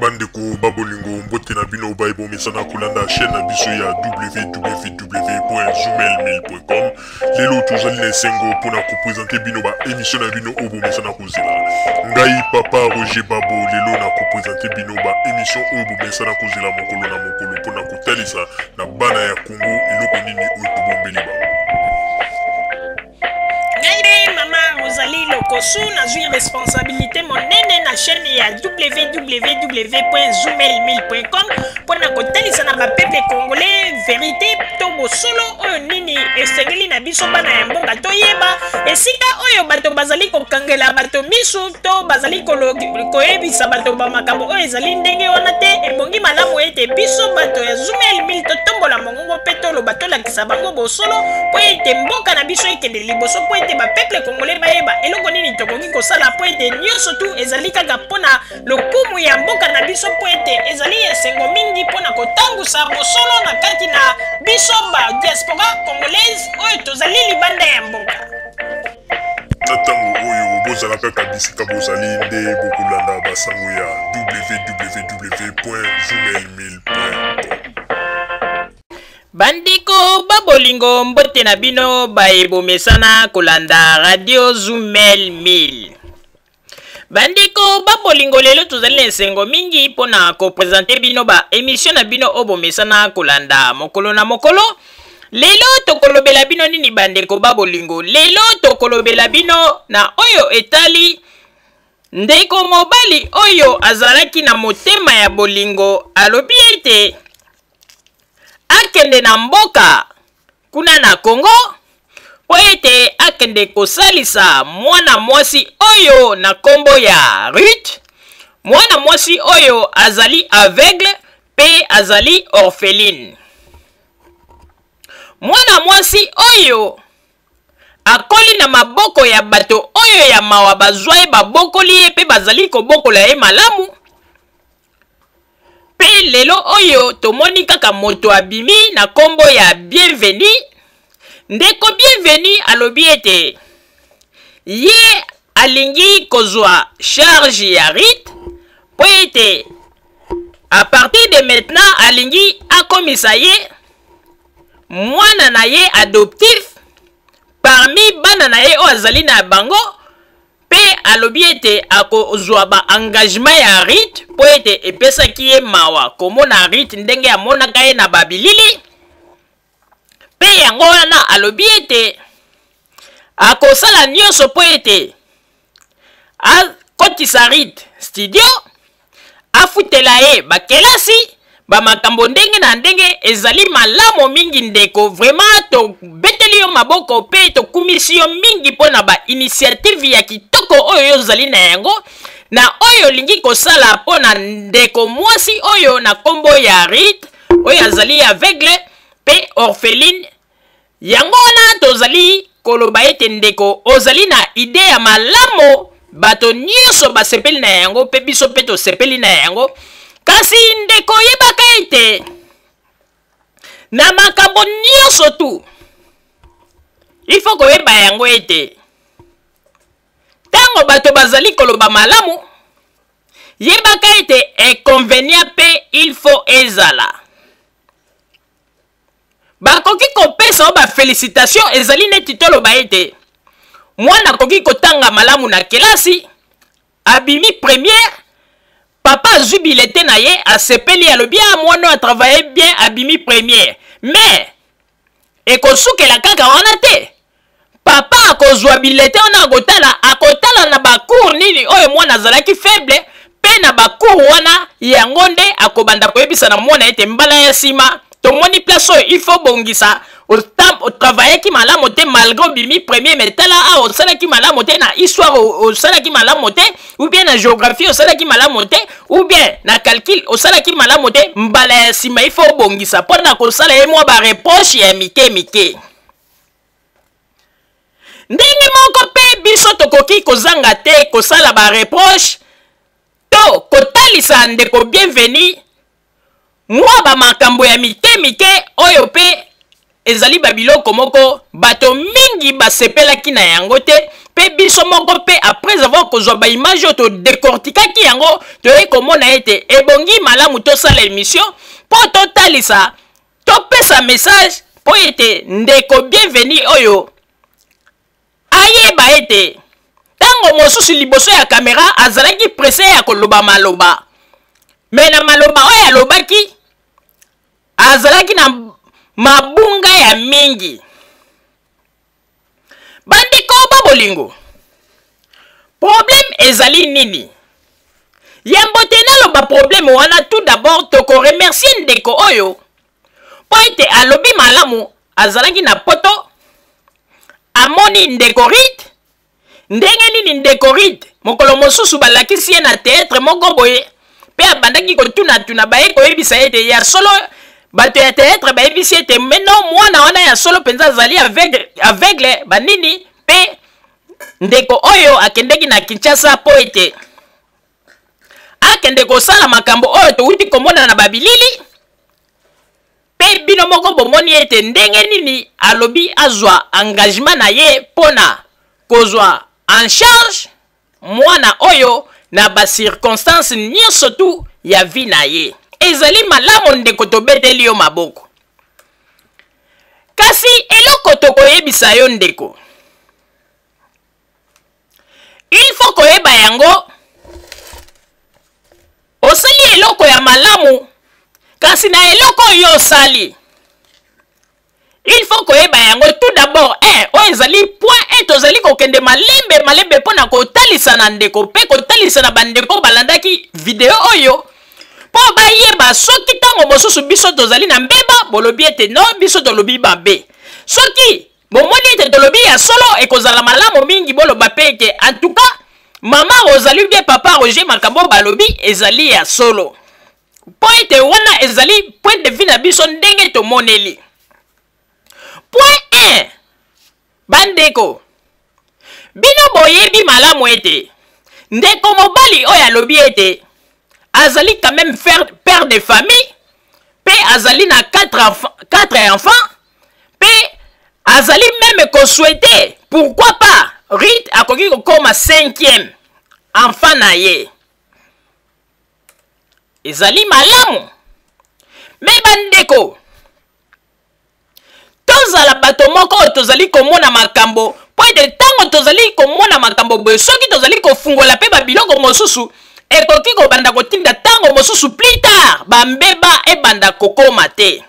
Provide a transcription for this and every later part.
Bandeko ba bolingo, mbote na bino baye bomesana kolanda chaîne na biso ya www.zoomail1000.com. Lelo tozali na esengo mpona kopresente bino ba émission na bino oyo bomesana kozela. Ngai papa Roger Babo lelo na kopresente bino ba émission oyo bomesana kozela mokolo na mokolo mpona kotalisa na bana ya Congo eloko nini oyo tobombeli bango. Ngai nde mama Rosalie Lokosu, nazwi responsabilité monene na chaîne ya www.zoomail1000.com mpo na kotalisa na bapeuple congolais verité to bosolo oyo nini esengeli na biso bana ya mboka toyeba esika oyo bato bazali kokangela bato misu to bazali koyebisa bato bamakambo oyo ezali ndenge wana te. Ebongi malamu ete biso bato ya Zoomail 1000 totombola mongongo mpe toloba, tolakisa bango bosolo mpo ete mboka na biso ekende liboso, mpo ete bapeuple congolais bayeba eloko nini tokoki kosala, mpo ete nyonso tu ezali kaka mpo na lokumu ya mboka na biso, mpo ete ezali esengo mingi mpo na kotangusa bosolo na kati na biso ba diaspora congolaise oyo tozali libanda ya mboka. Na ntango oyo bozala kaka bisika bozali nde bokolanda basango ya www.zoomail1000.com. Bandeko ba bolingo, mbote na bino baye bomesana kolanda radio Zoomail 1000. Bandeko ba bolingo, lelo tozali na esengo mingi mpo na kopresente bino ba emission na bino oyo bomesana kolanda mokolo na mokolo. Lelo tokolobela bino nini bandeko ba bolingo? Lelo tokolobela bino na oyo etali ndeko mobali oyo azalaki na motema ya bolingo, alobi ete akende na mboka kuna na Congo mpo ete akende kosalisa mwana mwasi oyo na nkombo ya Ruth, mwana mwasi oyo azali aveugle mpe azali orpheline. Mwana mwasi oyo akoli na maboko ya bato oyo ya mawa, bazwa ye, babokoli ye mpe bazali kobokola ye malamu. Mpe lelo oyo tomoni kaka moto abimi na nkombo ya Bienvenu. Ndeko Bienvenu alobi ete ye alingi kozwa charge ya Ruth mpo ete à partir de maintenant alingi akomisa ye mwana na ye adoptif parmi bana na ye oyo azali na bango. Mpe alobi ete akozwa ba engagement ya Ruth mpo ete epesaki ye mawa komona Ruth ndenge amonaka ye na babilili. Mpe yango wana alobi ete akosala nyonso mpo ete akotisa Ruth studio, afutela ye bakelasi, bamakambo ndenge na ndenge. Ezali malamu mingi ndeko, vraiment tobeteli yo maboko mpe tokumisi yo mingi mpo na ba initiative ya kitoko oyo yo ozali na yango na oyo olingi kosala mpo na ndeko mwasi oyo na nkombo ya Ruth oyo azali aveugle mpe orpheline. Yango wana tozali koloba ete ndeko ozali na ide ya malamu, bato nyonso basepeli na yango mpe biso mpe tosepeli na yango. Kasi ndeko, yebaka ete na makambo nyonso tu ifo koyeba yango ete ntango bato bazali koloba malamu, yebaka ete inconvenient mpe il faut ezala. Bakoki kopesa yo bafelicitation, ezali neti toloba ete mwana akoki kotanga malamu na kelasi, abimi première, papa azwi bilete na ye, asepeli, alobi a mwana oyo atravaille bien, abimi première. Mais ekosukela kaka wana te. Papa akozwa bilete wana, akotala, akotala na bacours nini oyo mwana azalaki faible, mpe na bacours wana yango nde akobanda koyebisa na mwana ete mbala ya nsima tomoni place oyo il faut bongisa, otravaillaki malamu te malgré obimi premier, mais tala awa osalaki malamu te, na histoire osalaki malamu te, ou bien na géographie osalaki malamu te, ou bien na calcul osalaki malamu te. Mbala ya nsima il faut obongisa, mpo na kosala ye mwa bareproche ya mike mike. Ndenge moko mpe biso tokoki kozanga te kosala bareproche to kotalisa ndeko Bienvenu mwa bamakambo ya mike mike oyo mpe Ezali babiloko moko bato mingi basepelaki na yango te, mpe biso moko mpe après avoir kozwa baimage oyo todecortikaki yango, toyei komona ete ebongi malamu tosala emission mpo totalisa, topesa message mpo ete ndeko Bienvenu oyo ayeba ete ntango mosusu liboso ya kamera azalaki presse ya koloba maloba, me na maloba oyo alobaki azalaki na mabunga ya mingi. Bandeko ba bolingo, problème ezali nini? Yambo te naloba problème wana, tout d'abord tokoremercier ndeko oyo mpo ete alobi malamu. Azalaki na poto, amoni ndeko Rite ndenge nini. Ndeko Rite, mokolo mosusu balakisi ye na théâtre moko boye, mpe abandaki kotunatuna, baye koyebisa ete ya solo bato ya théâtre bayebisi ete meno mwana wana ya solo mpenza azali aveugle, aveugle banini. Mpe ndeko oyo akendeki na Kinshasa mpo ete akende kosala makambo oyo towuti komona na babilili. Mpe bino moko bomoni ete ndenge nini alobi azwa engagement na ye mpo na kozwa en charge mwana oyo na bacirconstance nyonso tu ya vie na ye. Ezali malamu ndeko, tobeteli yo maboko. Kasi eloko tokoyebisa yo ndeko, il faut koyeba yango, osali eloko ya malamu, kasi na eloko oyo osali, il faut koyeba yango tout d'abord. 1 oyo ezali point 1, tozali kokende malembe malembe mpo na kotalisa na ndeko mpe kotalisa na bandeko balandaki video oyo, mpo bayeba soki ntango mosusu biso tozali na mbeba, bolobi ete no, biso tolobi mabe. Soki bomoni ete tolobi ya solo, ekozala malamu mingi boloba mpe ete en tout cas mama Rosalie bien papa Roger, makambo balobi ezali ya solo, mpo ete wana ezali point de vue na biso ndenge tomoneli. Point 1, bandeko, bino boyebi malamu ete ndeko mobali oyo alobi ete azali quand même père de famille, mpe azali na 4 enfants, mpe azali meme kosouhaite pourquoi pas Rite akoki kokoma 5e enfant na ye. Ezali malamu, me bandeko, tozala bato moko oyo tozali komona makambo, mpo ete ntango tozali komona makambo boye, soki tozali kofungola mpe babiloko mosusu, ekoki kobanda kotinda ntango mosusu plus tard bambeba ebanda kokoma te.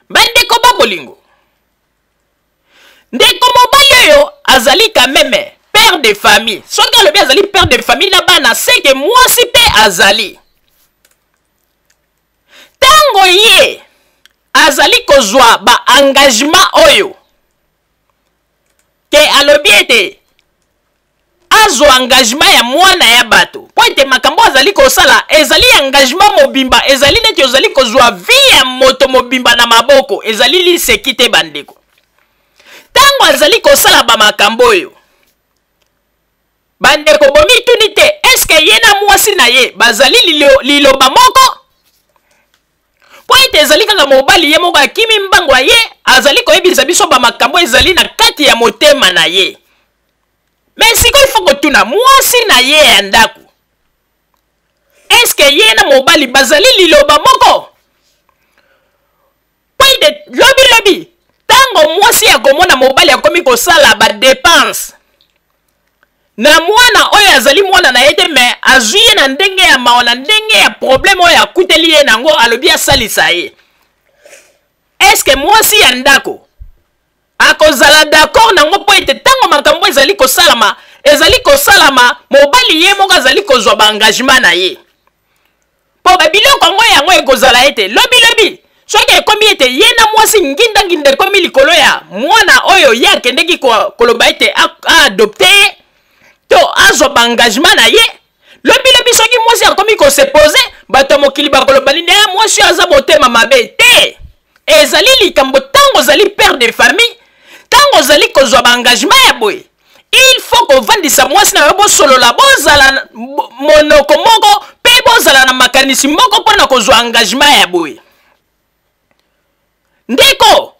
Bandeko ba bolingo, ndeko mobali oyo azali quand même père de famille. Soki alobi azali père de famille na bana, seke mwasi mpe azali. Ntango ye azali kozwa ba engagement oyo ke alobi ete azwa engagement ya mwana ya bato, mpo ete makambo azali kosala ezali engagement mobimba, ezali neti ozali kozwa vie ya moto mobimba na maboko, ezali liseki te bandeko. Ntango azali kosala bamakambo oyo, bandeko, bomituni te eske ye na mwasi na ye bazali liloba moko? Mpo ete ezali kaka mobali ye moko akimi mbango ya ye, azali koyebisa biso bamakambo ezali na kati ya motema na ye. Me sikoyo ifo kotuna mwasi na ye ya ndako, eske ye na mobali bazali liloba moko? Mpo ete lobilobi ntango mwasi akomona mobali akomi kosala badepense na mwana oyo azali mwana na ye te, me azwi ye na ndenge ya mawa, na ndenge ya probleme oyo akuteli ye nango, alobi asalisa ye, eske mwasi ya ndako akozala d'accord nango? Mpo ete ntango makambo ezali kosalama, ezali kosalama, mobali ye moko azali kozwa baengagement na ye, mpo babiloko yango yango ekozala ete lobilobi soki ekomi ete ye na mwasi ngindanginda ekomi likolo ya mwana oyo ye akendeki koloba ete aadopte ye to azwa baengagement na ye, lobilobi soki mwasi akomi kose pose, bato ya mokili bakoloba nini? Mwasi oyo aza motema mabe te. Ezali likambo ntango ozali père de famille, ntango ozali kozwa baengagement ya boye, il faut kovandisa mwasi na yo, bosolola, bozala monoko moko mpe bozala na makanisi moko mpo na kozwa engagement ya boye. Ndeko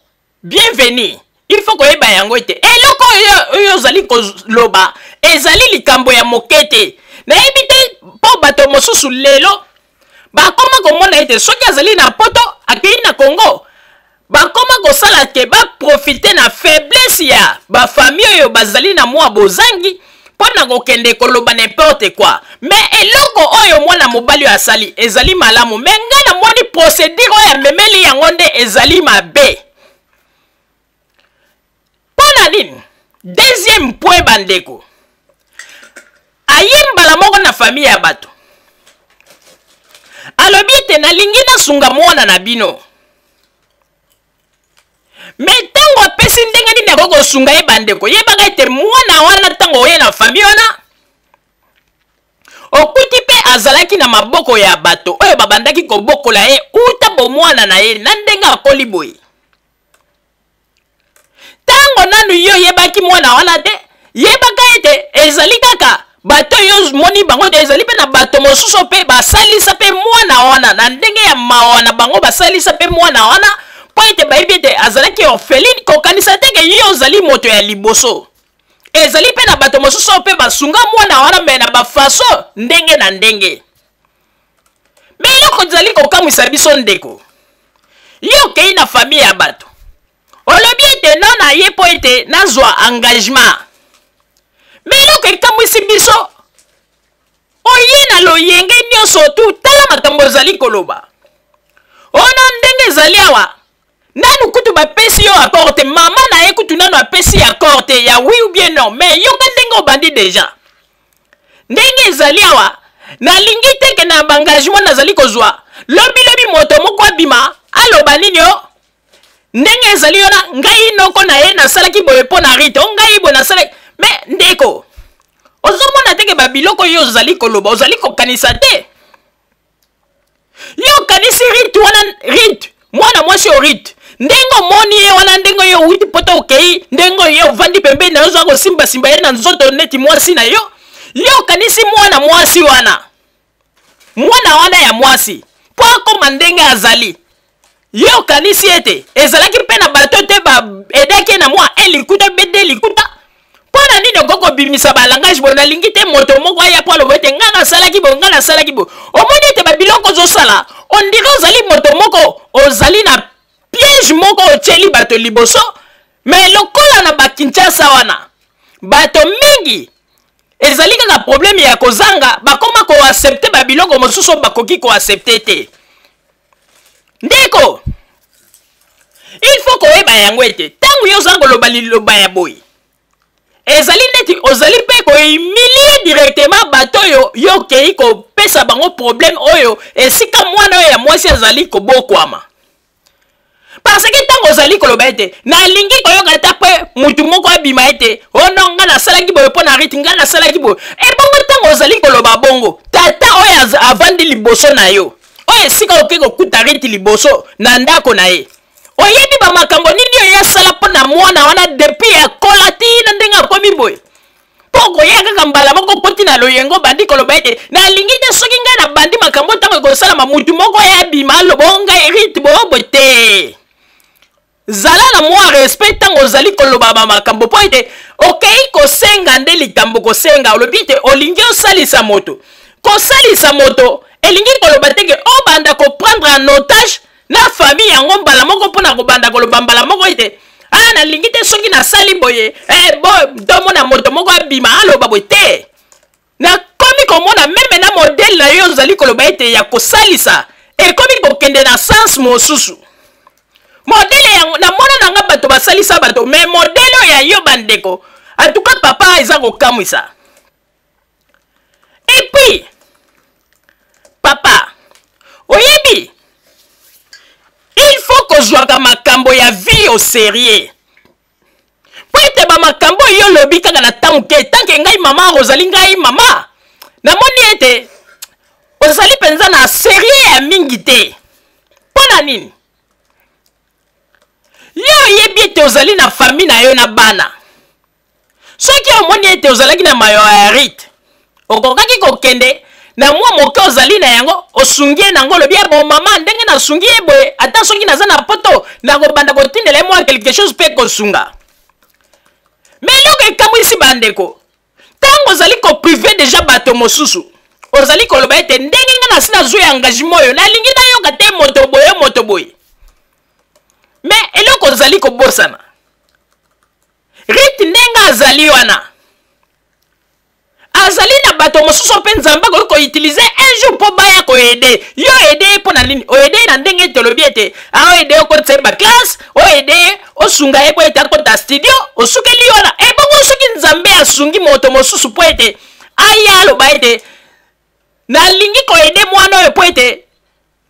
Bienvenue, il faut koyeba yango ete eloko oyo oyo ozali koloba ezali likambo ya moke te. Nayebi te mpo bato mosusu lelo bakoma komona ete soki azali na poto akei na Congo, bakoma kosala ke baprofite na faiblesse ya bafamille oyo bazali na mwa bozangi mpo na kokende koloba n'importe quoi. Mais eloko oyo mwana mobali oyo asali ezali malamu, mais ngai namoni procédure oyo amemeli yango nde ezali mabe. Mpo na nini? Deuxième point, bandeko, aye mbala moko na famille ya bato, alobi ete nalingi nasunga mwana na bino. Me ntango apesi ndenge nini akoki kosunga ye, bandeko, yebaka ete mwana wana ntango oye na famille wana okuti mpe azalaki na maboko ya bato oyo babandaki kobokola ye uta bomwana na ye na ndenge akoli boye. Ntango nanu yo oyebaki mwana wana te, yebaka ete ezali kaka bato oyo omoni bango te, ezali mpe na bato mosusu mpe basalisa mpe mwana wana na ndenge ya mawa na bango, basalisa mpe mwana wana mpo ete bayebi ete azalaki orpheline. Kokanisa te ke yo ozali moto ya liboso, ezali mpe na bato mosusu mpe basunga mwana wana me na bafaso ndenge na ndenge. Me eloko ezali kokamwisa biso ndeko, yo okei na famille ya bato, olobi ete no na ye mpo ete nazwa engagement. Me eloko ekamwisi biso, oye na loyenge nyonso tu, tala makambo ozali koloba ono ndenge ezali awa. Nanu kutu bapesi yo accord te, mama na ye kutu nanu apesi accord te ya oui ou bien non, mais yoka ndenge obandi deja ndenge ezali awa. Nalingi te ke na baengagement nazali kozwa lobilobi moto moko abima aloba nini o ndenge ezali wana, ngai noko na ye nasalaki boye mpo na Rite, o ngai boye nasalaki. Me ndeko, ozomona te ke babiloko oyo ozali koloba ozali kokanisa te? Yo okanisi Rite wana, Rite mwana mwasi oyo Rite, ndenge omoni ye wana, ndenge oyo owuti poto okei, ndenge oyo ovandi pembeni na yo oza kosimbasimba ye na nzoto neti mwasi na yo, yo okanisi mwana mwasi wana, mwana wana ya mwasi mpo akoma ndenge azali, yo okanisi ete ezalaki mpe na bato te baedaki ye na mwa un likuta mpe de likuta? Mpo na nini okoki kobimisa balangage boye? Nalingi te moto moko aya mpo aloba ete ngai nasalaki boye, ngai nasalaki boye. Omoni ete babiloko ozosala ondire ozali moto moko ozali na piège moko otyeli bato liboso. Me lokola na bakinshasa wana bato mingi ezali kaka probleme ya kozanga, bakoma koaccepte babiloko mosusu oyo bakoki koaccepte te. Ndeko, il faut koyeba yango ete ntango yo oza koloba liloba ya boye, ezali neti ozali mpe kohumilie directement bato oyo yo okei kopesa bango probleme oyo esika mwana oyo ya mwasi azali kobokwama. Parce que ntango ozali koloba ete nalingi koyoka ata mpe motu moko abima ete o oh no, ngai nasalaki boye mpo na Rite, ngai nasalaki boye, ebongo ntango ozali koloba bongo, tata oyo avandi liboso na yo, oyo esika okoki kokuta Rite liboso na ndako na ye, oyebi bamakambo nini oyo asala mpo na mwana wana depuis akola ti na ndenge akomi boye, mpo okoya kaka mbala moko okoti na loyengo obandi koloba ete nalingi te soki ngai nabandi makambo ntango ekosalama mutu moko ya abima aloba o ngai Rite boye te. Zala na mwa respect ntango ozali koloba bamakambo, mpo ete okei kosenga nde likambo kosenga. Olobi ete olingi osalisa moto. Kosalisa moto elingi koloba te ke obanda koprendre en otage na famille yango mbala moko mpo na kobanda koloba mbala moko ete ah, nalingi te soki nasali boye eh, bo tomona moto moko abima aloba boye te. Nakomi komona meme na modele na yo ozali koloba ete ya kosalisa ekomi kokende na sens mosusu. Modele yango namona na nga bato basalisa bato, me modele oyo ya yo bandeko, en tout cas papa, eza kokamwisa. Et puis papa, oyebi il faut kozwaka makambo ya vie au sérieux, mpo ete bamakambo oyo olobi kaka na ntango ke tanke ngai mama ozali ngai mama, namoni ete ozali mpenza na sérieux ya mingi te. Mpo na nini? Yo oyebi ete ozali na famille na yo na bana. Soki omoni ete ozalaki na mayo ya Rite, okokaki kokende Na mwa moke ozali na yango, osungi ye na yango, olobi ye: "Bon mama, ndenge nasungi ye boye, ata soki naza na poto, nakobanda kotindela ye mwa quelque chose mpe kosunga." Mais eloko ekamwisi bandeko, ntango ozali kopriver déjà bato mosusu, ozali koloba ete ndenge nga nasi nazwi engagement oyo, nalingi nayoka te moto boye, moto boye. Mais eloko ozali kobosana, Ruth ndenge azali wana, azali na bato mosusu mpe Nzambe akoki koutiliser un jour mpo baya koaider yo. Aider ye mpo na nini? Oaider ye na ndenge ete olobi ete aoaider okotisa ye baclasse, oaider ye, osunga ye mpo ete akota studio, osukeli wana. Ebongo soki Nzambe asungi moto mosusu mpo ete aya aloba ete nalingi koaider mwana oyo mpo ete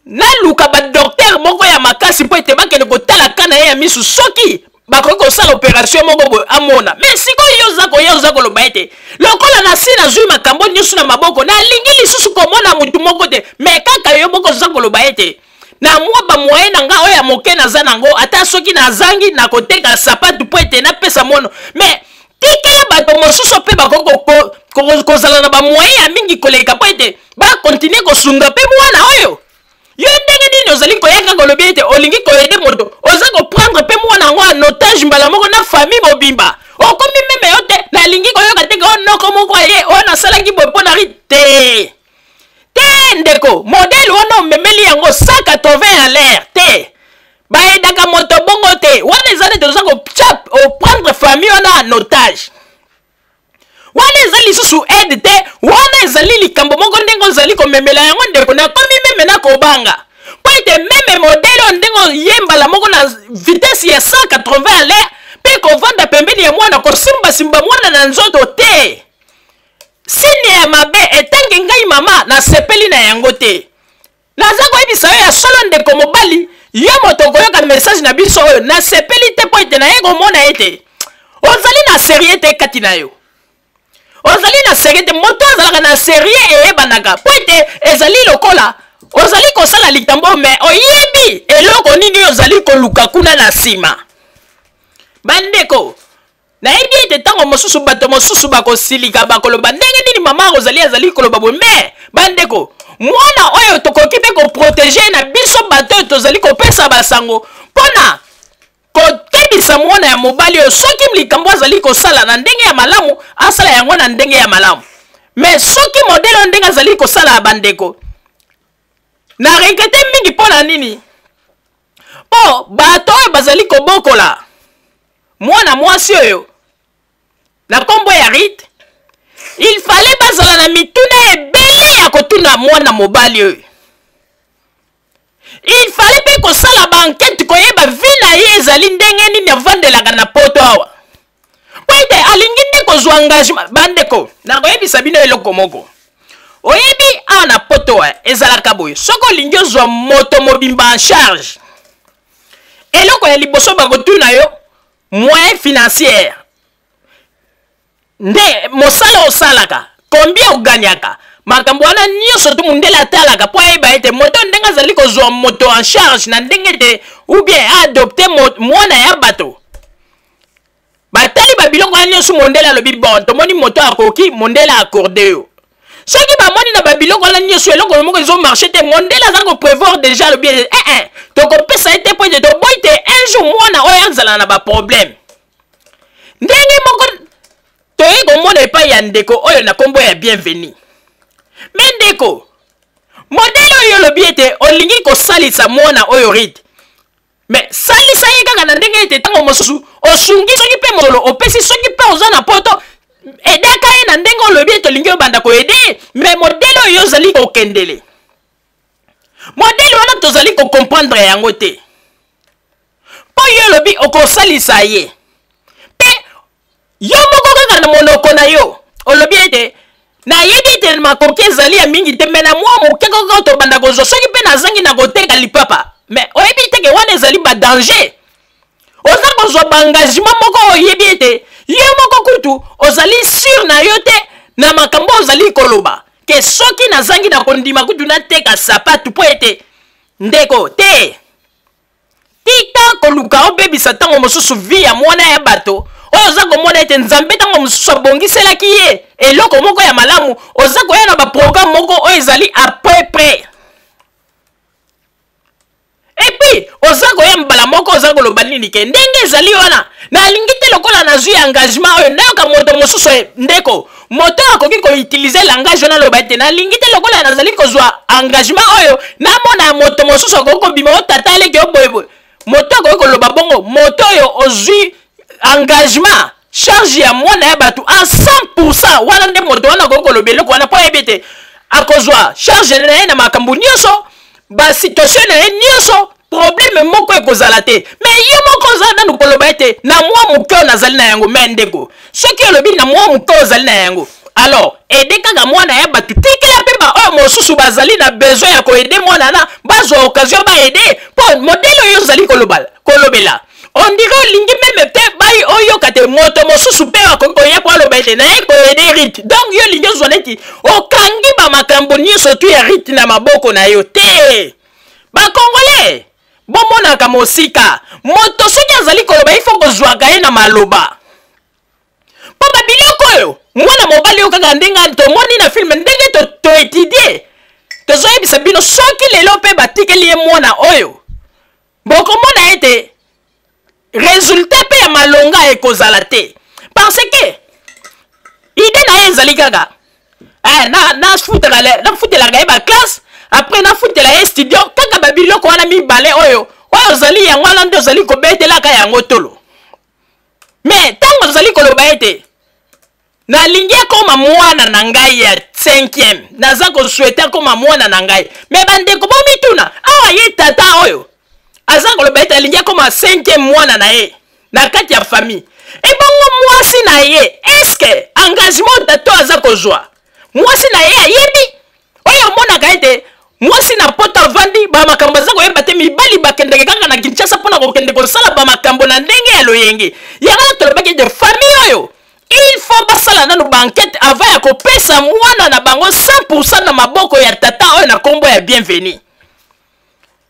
naluka badocteur moko ya makasi mpo ete bakende kotala ka na ye ya misu, soki bakoki kosala opération moko boye, amona. Mais sikoyo yo oza koya, oza koloba ete lokola nasi nazwi makambo nyonso na maboko, nalingi lisusu komona motu moko te. Mais kaka yo moko oza koloba ete na mwa bamoyens na nga oyo ya moke naza nango, ata soki nazangi, nakoteka sapatu mpo ete napesa mono. Mais tikela bato mosusu mpe bakoki kozala na bamoyens ya mingi koleka mpo ete bacontinuer kosunga mpe mwana oyo. Yo ndenge nini ozali koya kaka olobi ete olingi koaider moto, oza koprendre mpe mwana yango en otage mbala moko na famille mobimba? Okomi même yo te, nalingi koyoka te ke o noko moko aye oyo nasalaki boye mpo na Ruth te. Te ndeko, modèle wana omemeli yango 180 à l'air te. Baaidaka moto bongo te. Wana eza neti oza kotia, oprendre famille wana en otage. Wana eza lisusu aide te, wana ezali likambo moko ndenge ozali komemela yango. Ndeko, nakomi même na kobanga mpo ete même modèle oyo, ndenge oyembala moko na vitesse ya 180 à l'air mpe kovanda pembeni ya mwana, kosimbasimba mwana na nzoto te, signe ya mabe. Etange ngai mama, nasepeli na yango te. Naza koyebisa yo ya solo, ndeko mobali, yo moto okoyoka message na biso oyo, nasepeli te mpo ete naye komona ete ozali na sérieux te kati na yo, ozali na sérieux te. Moto azalaka na sérieux eyebanaka, mpo ete ezali lokola ozali kosala likambo, mais oyebi eloko nini oyo ozali koluka kuna na nsima. Bandeko, nayebi ete ntango mosusu bato mosusu bakosilika, bakoloba: "Ndenge nini mama Rosalie azali koloba boye?" Mais bandeko, mwana oyo tokoki mpe koprotéger na biso bato oyo tozali kopesa basango mpona kokebisa mwana ya mobali oyo. Soki likambo azali kosala na ndenge ya malamu, asala yango na ndenge ya malamu. Mais soki modèle oyo ndenge azali kosala ya bandeko, na regretter mingi. Mpo na nini? Mpo bato oyo bazali kobokola mwana mwasi oyo na nkombo ya Ruth, il fallait bazala na mituna ebele ya kotuna mwana mobali oyo. Il fallait mpe kosala baenquête, koyeba vie na ye ezali ndenge nini, avandelaka na poto awa, mpo ete alingi nde kozwa engagement. Bandeko, nakoyebisa bino eloko moko. Oyebi, awa na poto ezalaka boye: soki olingi ozwa moto mobimba en charge, eloko ya liboso bakotuna yo moyen financière nde mosala osalaka, combien ogagnaka. Makambo wana nyonso tu mundele atalaka mpo ayeba ete moto ndenge azali kozwa moto en charge na ndenge ete ou bien aadopter mwana ya bato. Batali babiloko wana nyonso, mondele alobi: "Bon, tomoni moto akoki." Mondele accorder yo. Soki bamoni na babiloko wana nyonso eloko moko ezomarcher te, mondele aza koprévoir déjà, alobi ete eh, eh, tokopesa ye te mpo ete toboyi te un jour mwana oyo azala na baproblème. Ndenge moko toyei komona epai ya ndeko oyo na nkombo ya Bienvenu. Mais ndeko, modèle oyo olobi ete olingi kosalisa mwana oyo Ruth, mais salisa ye kaka na ndenge ete ntango mosusu osungi, soki mpe mosolo opesi, soki mpe oza na poto, aidaka ye na ndenge olobi ete olingi obanda koaider. Mais modèle oyo ozali kokendele, modèle wana tozali kocomprendre yango te, mpo yo olobi okosalisa ye, mpe yo moko kaka na monoko na yo olobi ete nayebi ete makoki ezali ya mingi te, mais na mwa moke kaka tobanda kozwa, soki mpe nazangi, na koteka lipapa. Mais oyebi te ke wana ezali badanger. Oza kozwa baengagement moko, oyebi ete yo moko kutu ozali sûr na yo te na makambo ozali koloba ke soki nazangi, na kondima kutu nateka sapatu mpo ete. Ndeko, te, tika koluka obebisa ntango mosusu vie ya mwana ya bato. oyo oza komona ete Nzambe ntango mosusu abongiselaki ye eloko moko ya malamu, oza koya na baprograme moko oyo ezali à peu près. Epuis oza koya mbala moko oza koloba nini ke ndenge ezali wana nalingi te lokola nazwi engagement oyo nayoka moto mosusu. Ndeko, moto akoki koutilize langage wana, aloba ete nalingi te lokola nazali kozwa engagement oyo namona moto mosusu akoki kobima o tata aleki o boyeboye. Moto akoki koloba bongo, moto oyo ozwi engagement, charge ya mwana ya bato a 100%, wana nde moto wana akoki koloba eloko wana, mpo ayebi ete akozwa charge na ye na makambo nyonso, basituation na ye nyonso, probleme moko ekozala te. Me yo moko oza nanu koloba ete na mwa moke oyo nazali na yango. Me ndeko, soki olobi na mwa moke oyo ozali na yango, alors aide kaka mwana ya bato, tikela mpe baoyo mosusu bazali na besoin ya koede mwana na bazwa occasion baede. Mpo modele oyo ozali kolobela, on dirait olingi meme te bai oyoka te moto mosusu mpe akoki koya po aloba ete naye koede Rite. Donc yo olingi ozwa neti okangi bamakambo nyonso tu ya Rite na maboko na yo te. Bakongole, bomonaka mosika. Moto soki azali koloba, ifo kozwaka ye na maloba, mpo babiloko oyo mwana mobali oyo kaka ndenge tomoni na filme, ndenge toétudie, tozoyebisa bino, soki lelo mpe batikeli ye mwana oyo, bokomona ete résultat mpe ya malonga ekozala te, parce que idée na ye ezali kaka eh, nafutelaka ye baclasse, après nafutela ye studio. Kaka babiloko wana mibale oyo ozali yango wana nde ozali kobetelaka yango tolo. Me ntango ozali koloba ete nalingi akoma mwana na ngai ya 5e, naza kosouhaiter akoma mwana na ngai, me bandeko, bomituna awa, ye tata oyo aza koloba ete alingi akoma 5e mwana na ye na kati ya famille, ebongo mwasi na ye, eske engagement tata aza kozwa, mwasi na ye ayebi? Oyo omonaka ete mwasi na poto avandi, bamakambo aza koyeba te. Mibali bakendeke kaka na Kinshasa mpona kokende kosala bamakambo na ndenge ya loyenge. Yango wana tolobaki ete famille oyo, il faut basala nanu baenquête avant ya kopesa mwana na bango 100% na maboko ya tata oyo na nkombo ya Bienvenu.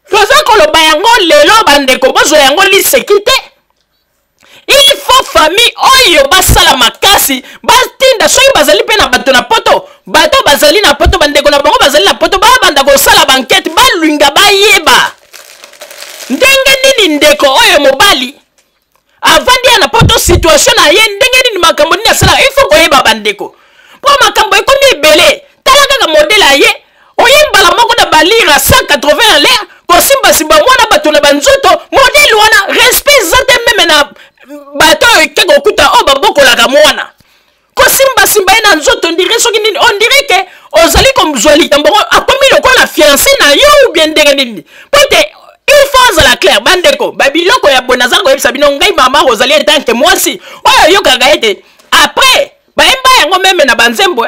Toza koloba yango lelo, bandeko, bozwa yango liseki te. Il faut famille oyo basala makasi, batinda soki bazali mpe na bato na poto, bato bazali na poto, bandeko na bango bazali na poto, babanda kosala bankete, balinga bayeba ndenge nini ndeko oyo mobali avandi ya na poto, situation na ye ndenge nini, makambo nini asalaka. Il faut koyeba, bandeko, mpo makambo ekomi ebele. Tala kaka modele aye oye mbala moko na balire ya 180 à l'air, kosimbasimba mwana bato na banzoto. Modele wana, respect eza te meme na bato oyo eke kokuta oyo babokolaka mwana. Kosimbasimba ye na nzoto, on dirait soki nini, on dirait ke ozali kozwa likambo yango akomi lokola fiancé na yo ou bien ndenge nini. Po ete il faut azala clair, bandeko, babiloko ya boye naza koyebisa bino, ngai mama ozali etanke mwasi oyo oyokaka ete après bayemba yango meme na banzembo.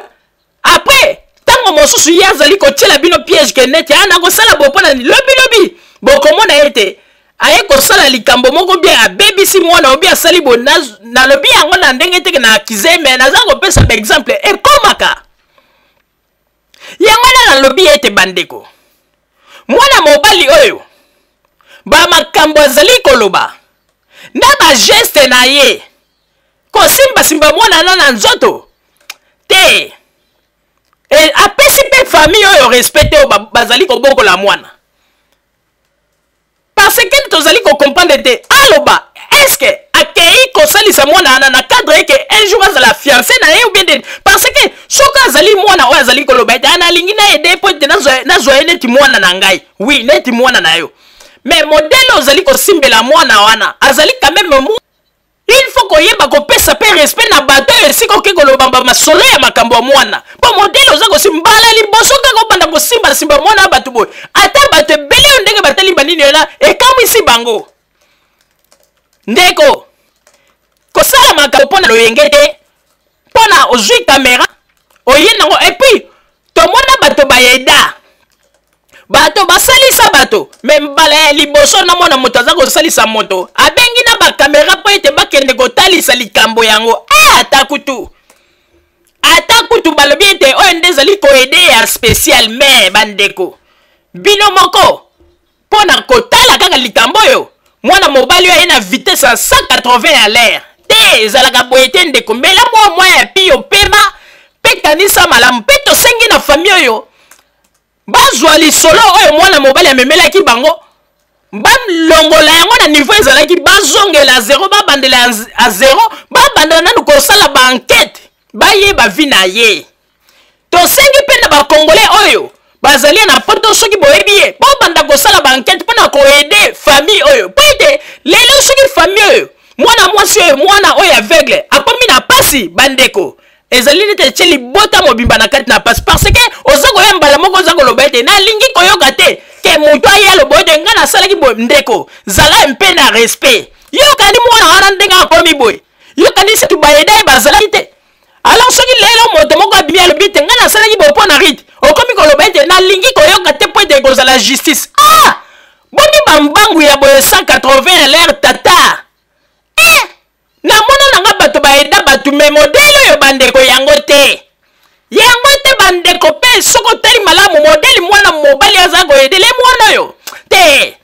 Après ntango mosusu ye azali kotiela bino piège ke neti a nakosala bo mpo na lobilobi, bokomona ete aye kosala likambo moko bien, abebisi mwana obi asali bo. Nalobi yango na ndenge teke na akize, me naza kopesa baexemple ekomaka yango wana. Nalobi ete bandeko, mwana mobali oyo, bamakambo azali koloba na bageste na ye, kosimbasimba mwana na nzoto te, e, apesi mpe famille oyo respect te oyo bazali kobokola mwana, parce que tozali kocomprendre te. Aloba, est-ce akei kosalisa mwana wana na cadre eke un jour azala fiancé na ye ou bien nini? Parce que soki azali mwana oyo azali koloba ete ana alingi na ede mpo ete nazwa ye neti mwana na ngai, oui, neti mwana na yo, mais modele ozali kosimbela mwana wana azali quand même, il faut koyeba kopesa mpe respect na bato oyo esika oke koloba masolo ya makambo ya mwana. Mpo modele oza kosimba mbala liboso kaka obanda kosimbasimba mwana ya bato boye, ata bato ebele oyo ndenge batali banini wana ekamwisi bango. Ndeko, kosala makambo mpo na loyenge te, mpo na ozwi kamera oye nango. Et puis tomona bato bayeda bato, basalisa bato, me mbala ya liboso namona moto aza kosalisa moto abengi na bakamera mpo ete bakende kotalisa likambo yango. Ata kutu balobi ete oyo nde ezali koaider ya spécial, me bandeko, bino moko mpo na kotala kaka likambo oyo, mwana mobali oyo aye na vitesse ya 180 à l'air te. Te, ezalaka boye te ndeko. Mela mwa mwa ya pio pema mpe kanisa malamu. Mpe tosengi na famille oyo bazwa lisolo oyo mwana mobali amemelaki bango, balongola yango na niveau ezalaki, bazongela zero, babandela a zero, babandela nanu kosala ba enquête, bayeba vie na ye. Tosengi mpe na ba congolais oyo bazali na poto, soki boyebi ye, bobanda kosala ba enquête mpo na koaider famille oyo, mpo ete lelo soki famille oyo, mwana mwasi oyo, mwana oyo aveugle akomi na pasi, bandeko, ezali neti etie libota mobimba na kati na pasi, parce que oza koya mbala moko, oza koloba ete nalingi koyoka te ke moto aye aloba ete ngai nasalaki boye. Ndeko, zala mpe na respect. Yokani mwana wana ndenge akomi boye, yokanisi baeda ye bazalaki te. Alors soki lelo moto moko abimi alobi ete ngai nasalaki boye mpo na Rite, okomi koloba ete nalingi koyoka te mpo ete ekozala justice. Ah, boni bambangu ya boye 180 à l'heure tata. Eh, namona na nga bato baeda bato, me modele oyo bandeko yango te, yango te bandeko. Mpe soki otali malamu modele mwana mobali aza koyedele mwana oyo te,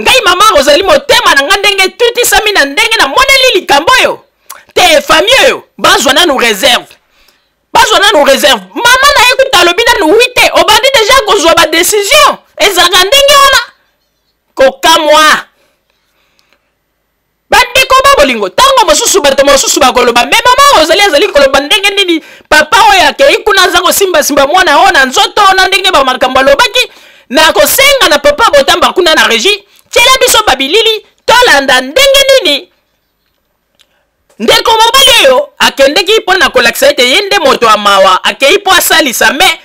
ngai mama ozali motema na nga ndenge etutisami na ndenge namoneli likambo oyo te. Famille oyo bazwa nanu réserve, bazwa nanu réserve. Mama na ye kuta alobi nanu oui te, obandi déjà kozwa badécision. Ezalaka ndenge wana kokamwa. Bandeko ba bolingo, ntango mosusu bato mosusu bakoloba: me mama ozali azali koloba ndenge nini? Papa oyo akei kuna aza kosimbasimba mwana oyo na nzoto na ndenge bamakambo alobaki. Na kosenga na papa Botamba kuna na régie, tiela biso babilili, tolanda ndenge nini ndeko mobali oyo akendeki mpo na kolakisa ete ye nde moto ya mawa, akei mpo asalisa. Me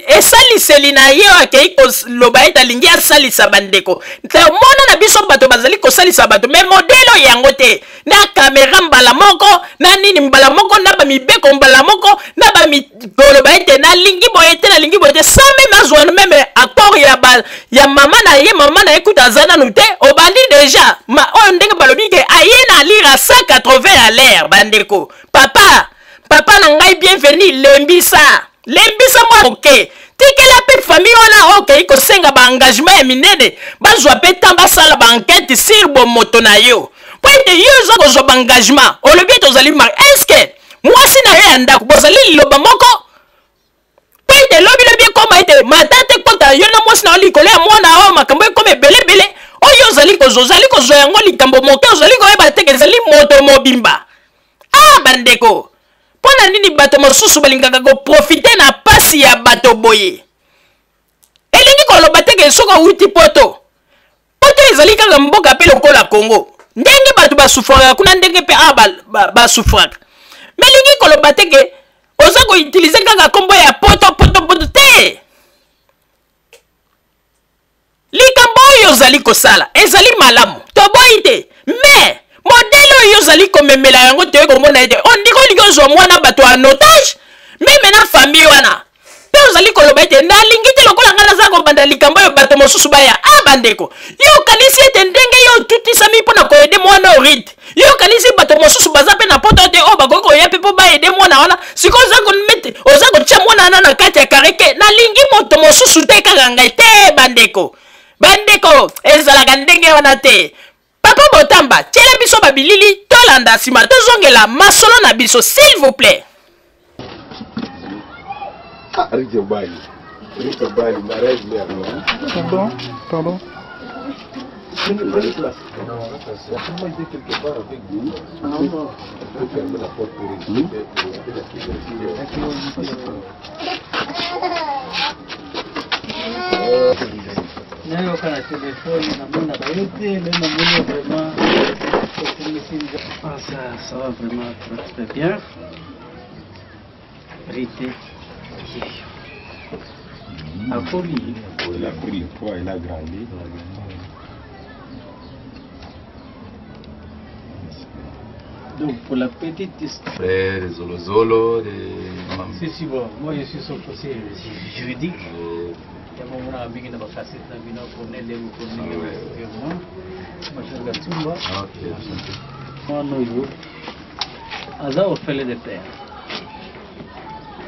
esaliseli na ye oyo akei koloba ete alingi asalisa bandeko, tomona na biso bato bazali kosalisa bato, me modele oyo yango te. Na kamera mbala moko, na nini mbala moko, na bamibeko mbala moko, na koloba ete nalingi boye te, nalingi boye te, sans même azwa même accord ya mama na ye. Mama na ye kuta aza nanu te, obandi déjà ma oyo ndenge balobi ke aye na allure à 180 à l'heure. Bandeko, papa, papa na ngai Bienvenu, lembisa, lembisa mwa moke, tikela mpe famille wana oyo okei kosenga baengagement ya minene, bazwa mpe ntan basala baenquête sur bomoto na yo, mpo ete yo oza kozwa baengagement, olobi ete ozali marié. Est-ce mwasi na yo ya ndako bozali liloba moko? Mpo ete lobilobi ekóma ete matata ekota yo na mwasi na yo likolo ya mwana oyo, makambo ekóma ebelebele. Oyo ozali kozwa, ozali kozwa yango likambo moke, ozali koyeba teke ezali moto mobimba. Ah bandeko, mpo na nini bato mosusu balingaka koprofiter na pasi ya bato boye? Elingi koloba teke soki owuti poto, poto ezali kaka mboka mpe lokola Congo, ndenge bato basouffraka kuna, ndenge mpe awa basouffraka. Me elingi koloba teke oza koutiliser kaka nkombo ya poto, poto, poto te. Likambo oyo ozali kosala ezali malamu, toboyi te, me modele oyo ozali komemela yango, toye komona ete ondiki olingi ozwa mwana bato en otage, même na famille wana mpe ozali koloba ete nalingi te lokola ngai naza kobanda likambo oyo, bato mosusu baya. A bandeko, yo okanisi ete ndenge yo otutisami mpo na koaider mwana oyo Rite, yo okanisi bato mosusu baza mpe na poto te oyo bakoki koya mpe mpo baaider mwana wana? Sikoyo oza kotia mwana wana na kati ya carré ke nalingi moto mosusu te, kaka ngai te. Bandeko, bandeko, ezalaka ndenge wana te. Papa Botamba, tiela biso babilili, tolanda, nsima tozongela masolo na biso, s'il vous plaît. Ah, Rite Obali. Rite Obali, mariage nde yango. Pardon, pardon. Prenez place. Moi, j'étais quelque part avec vous. Il faut fermer la porte pour éviter pour éviter la curiosité. Nayoka na telefone, namona baye te, me namoni vraiment okomisi. Ah, ça, ça va vraiment très, très bien. Rite akoli. Il a pris le poids, il a grandi. Donc pour la petite histoire, Frère Zolo Zolo, de... Si, si, bon, moi je suis son conseiller juridique. Yango mona mingi na bakasete na bino, Cornel Lengo, Cornel Lengo, Major Gatumba. Ok, enchanté. Mwana oyo aza orphelin de père.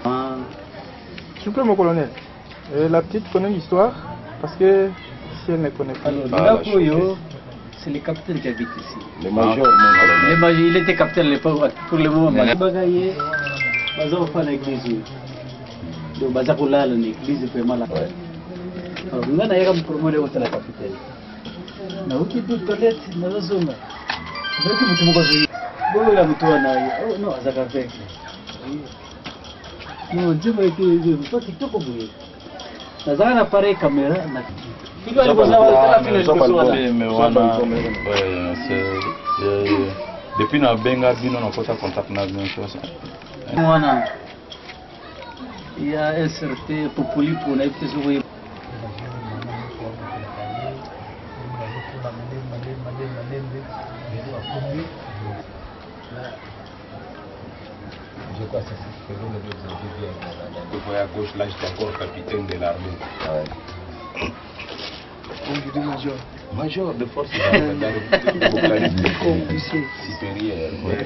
Ah, S'il vous plaît, mon colonel. La petite connaît l'histoire? Parce que si elle ne connaît pas. Alors Ah, ndako oyo. C'est le capitaine qui habite ici. Le major, mon colonel. Le major, il était capitaine à l'époque, pour le moment. Bagaye, baza kofanda église oyo. Donc baza kolala na église vraiment là. Alors nga nayaka mokolo moko kotala capitaine. Nauti tu toilette nazozonga. Nayoki moto moko azoyi. Boyola moto wana ye. Oh non, azalaka aveugle. Non, nzembo ete kitoko boye. Nazalaka na appareil caméra na Depuis nabenga bino nakota contact na bino wana ya SRT Popolipo nayebi te soki Je crois que c'est ce que vous avez bien. Je voyais à gauche, là j'étais encore capitaine de l'armée. Ouais. Aujourd'hui, major. Major de force supérieur. Oui.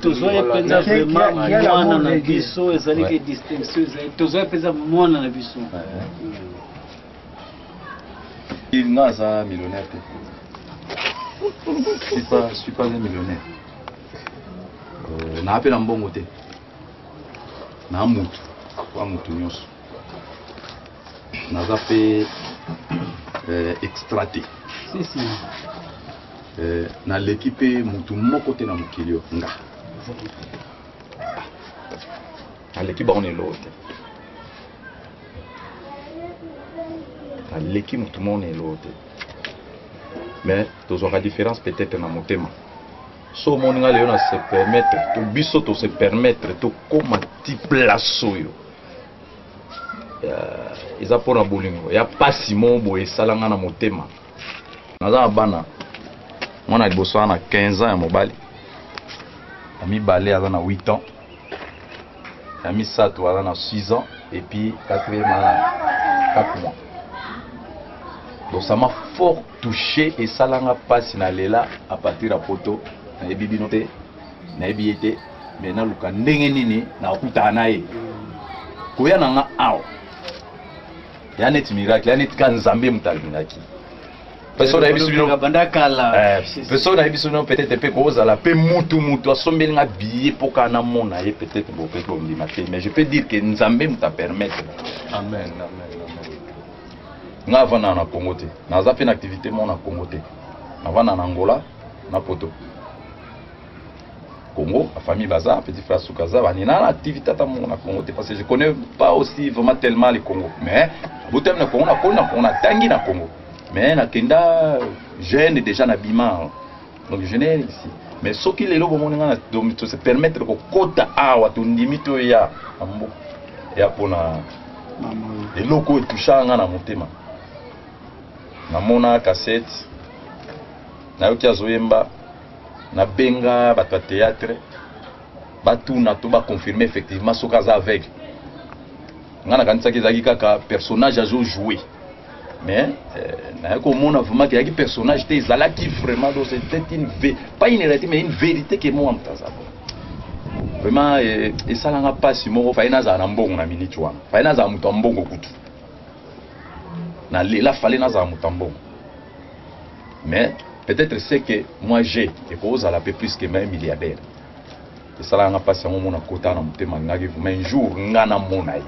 Tozwaki mpenza vraiment mwana na biso, ezalaki distinction, tozwaki mpenza mwana na biso. Nga aza millionnaire te. Je suis pas un millionnaire. Naa mpe na mbongo te. Na mutu, kwa mutu nyonso. Naza mpe extra te. Si, si. Naleki mpe mutu moko te na mokili oyo nga. Naleki bango na eloko te. Naleki mutu moko na eloko te. Mais tozwaka différence peut-être na motema. So omoni nga lelo na se permettre, to biso to se permettre tokóma ti place oyo. Eza mpona bolingo ya pasi moko boye esalanga na motema. Naza na bana, mwana liboso aza na 15 ans ya mobali, ya mibale aza na 8 ans, ya misato aza na 6 ans, et puis quatrième aza na 4 mois. Donc ça m'a fort touché esalanga mpasi na lela à partir ya poto. Nayebi bino te, nayebi ye te, mais naluka ndenge nini nakutana na ye. Koya na nga awa ya neti miracle, ya neti ka Nzambe moto alingaki. Banda kala. Peso nayebi biso peut-être mpe kozala mpe mutu asombeli nga billet mpo kaka namona ye, peut-être bo peut bondima te, mais je peux dire que Nzambe moto apermettre. Amen, amen, amen. Nga avandaka na Congo te, naza mpe na activité moko na Congo te. Navanda na Angola na poto. Congo, la famille baza, petit frère Soukaza, banina na activité ata moko na Congo te, parce que je connais pas aussi vraiment tellement le Congo. Mais botami na Congo, na koli na Congo, na tangi na Congo. Mais nakenda jeune déjà na bima. Donc je n'ai ici. Mais soki lelo bomoni nga na to se permettre kokota awa, tondimi to ya na mboka ya mpona eloko oyo etushaka nga na motema. Namona cassette, nayoki azoyemba, nabenga bato ya théâtre batuna to baconfirme effectivement soki aza aveugle. Nga nakanisaki ezalaki kaka personnage azojouer, mais naye komona vraiment ke ezalaki personnage te, ezalaki vraiment. Donc c'était une pas une réalité mais une vérité ke mwa moto aza bon. Vraiment esalanga mpasi moko. Fallait nazala na mbongo na minute wana, fallait nazala moto ya mbongo kutu. Nalela, fallait nazala moto ya mbongo. Mais peut-être c'est que moi j'ai ekozala mpe plus que même milliardaire. Esalaka nga mpasi yango mona kota na motema ngaki vraiment un jour nga namona ye,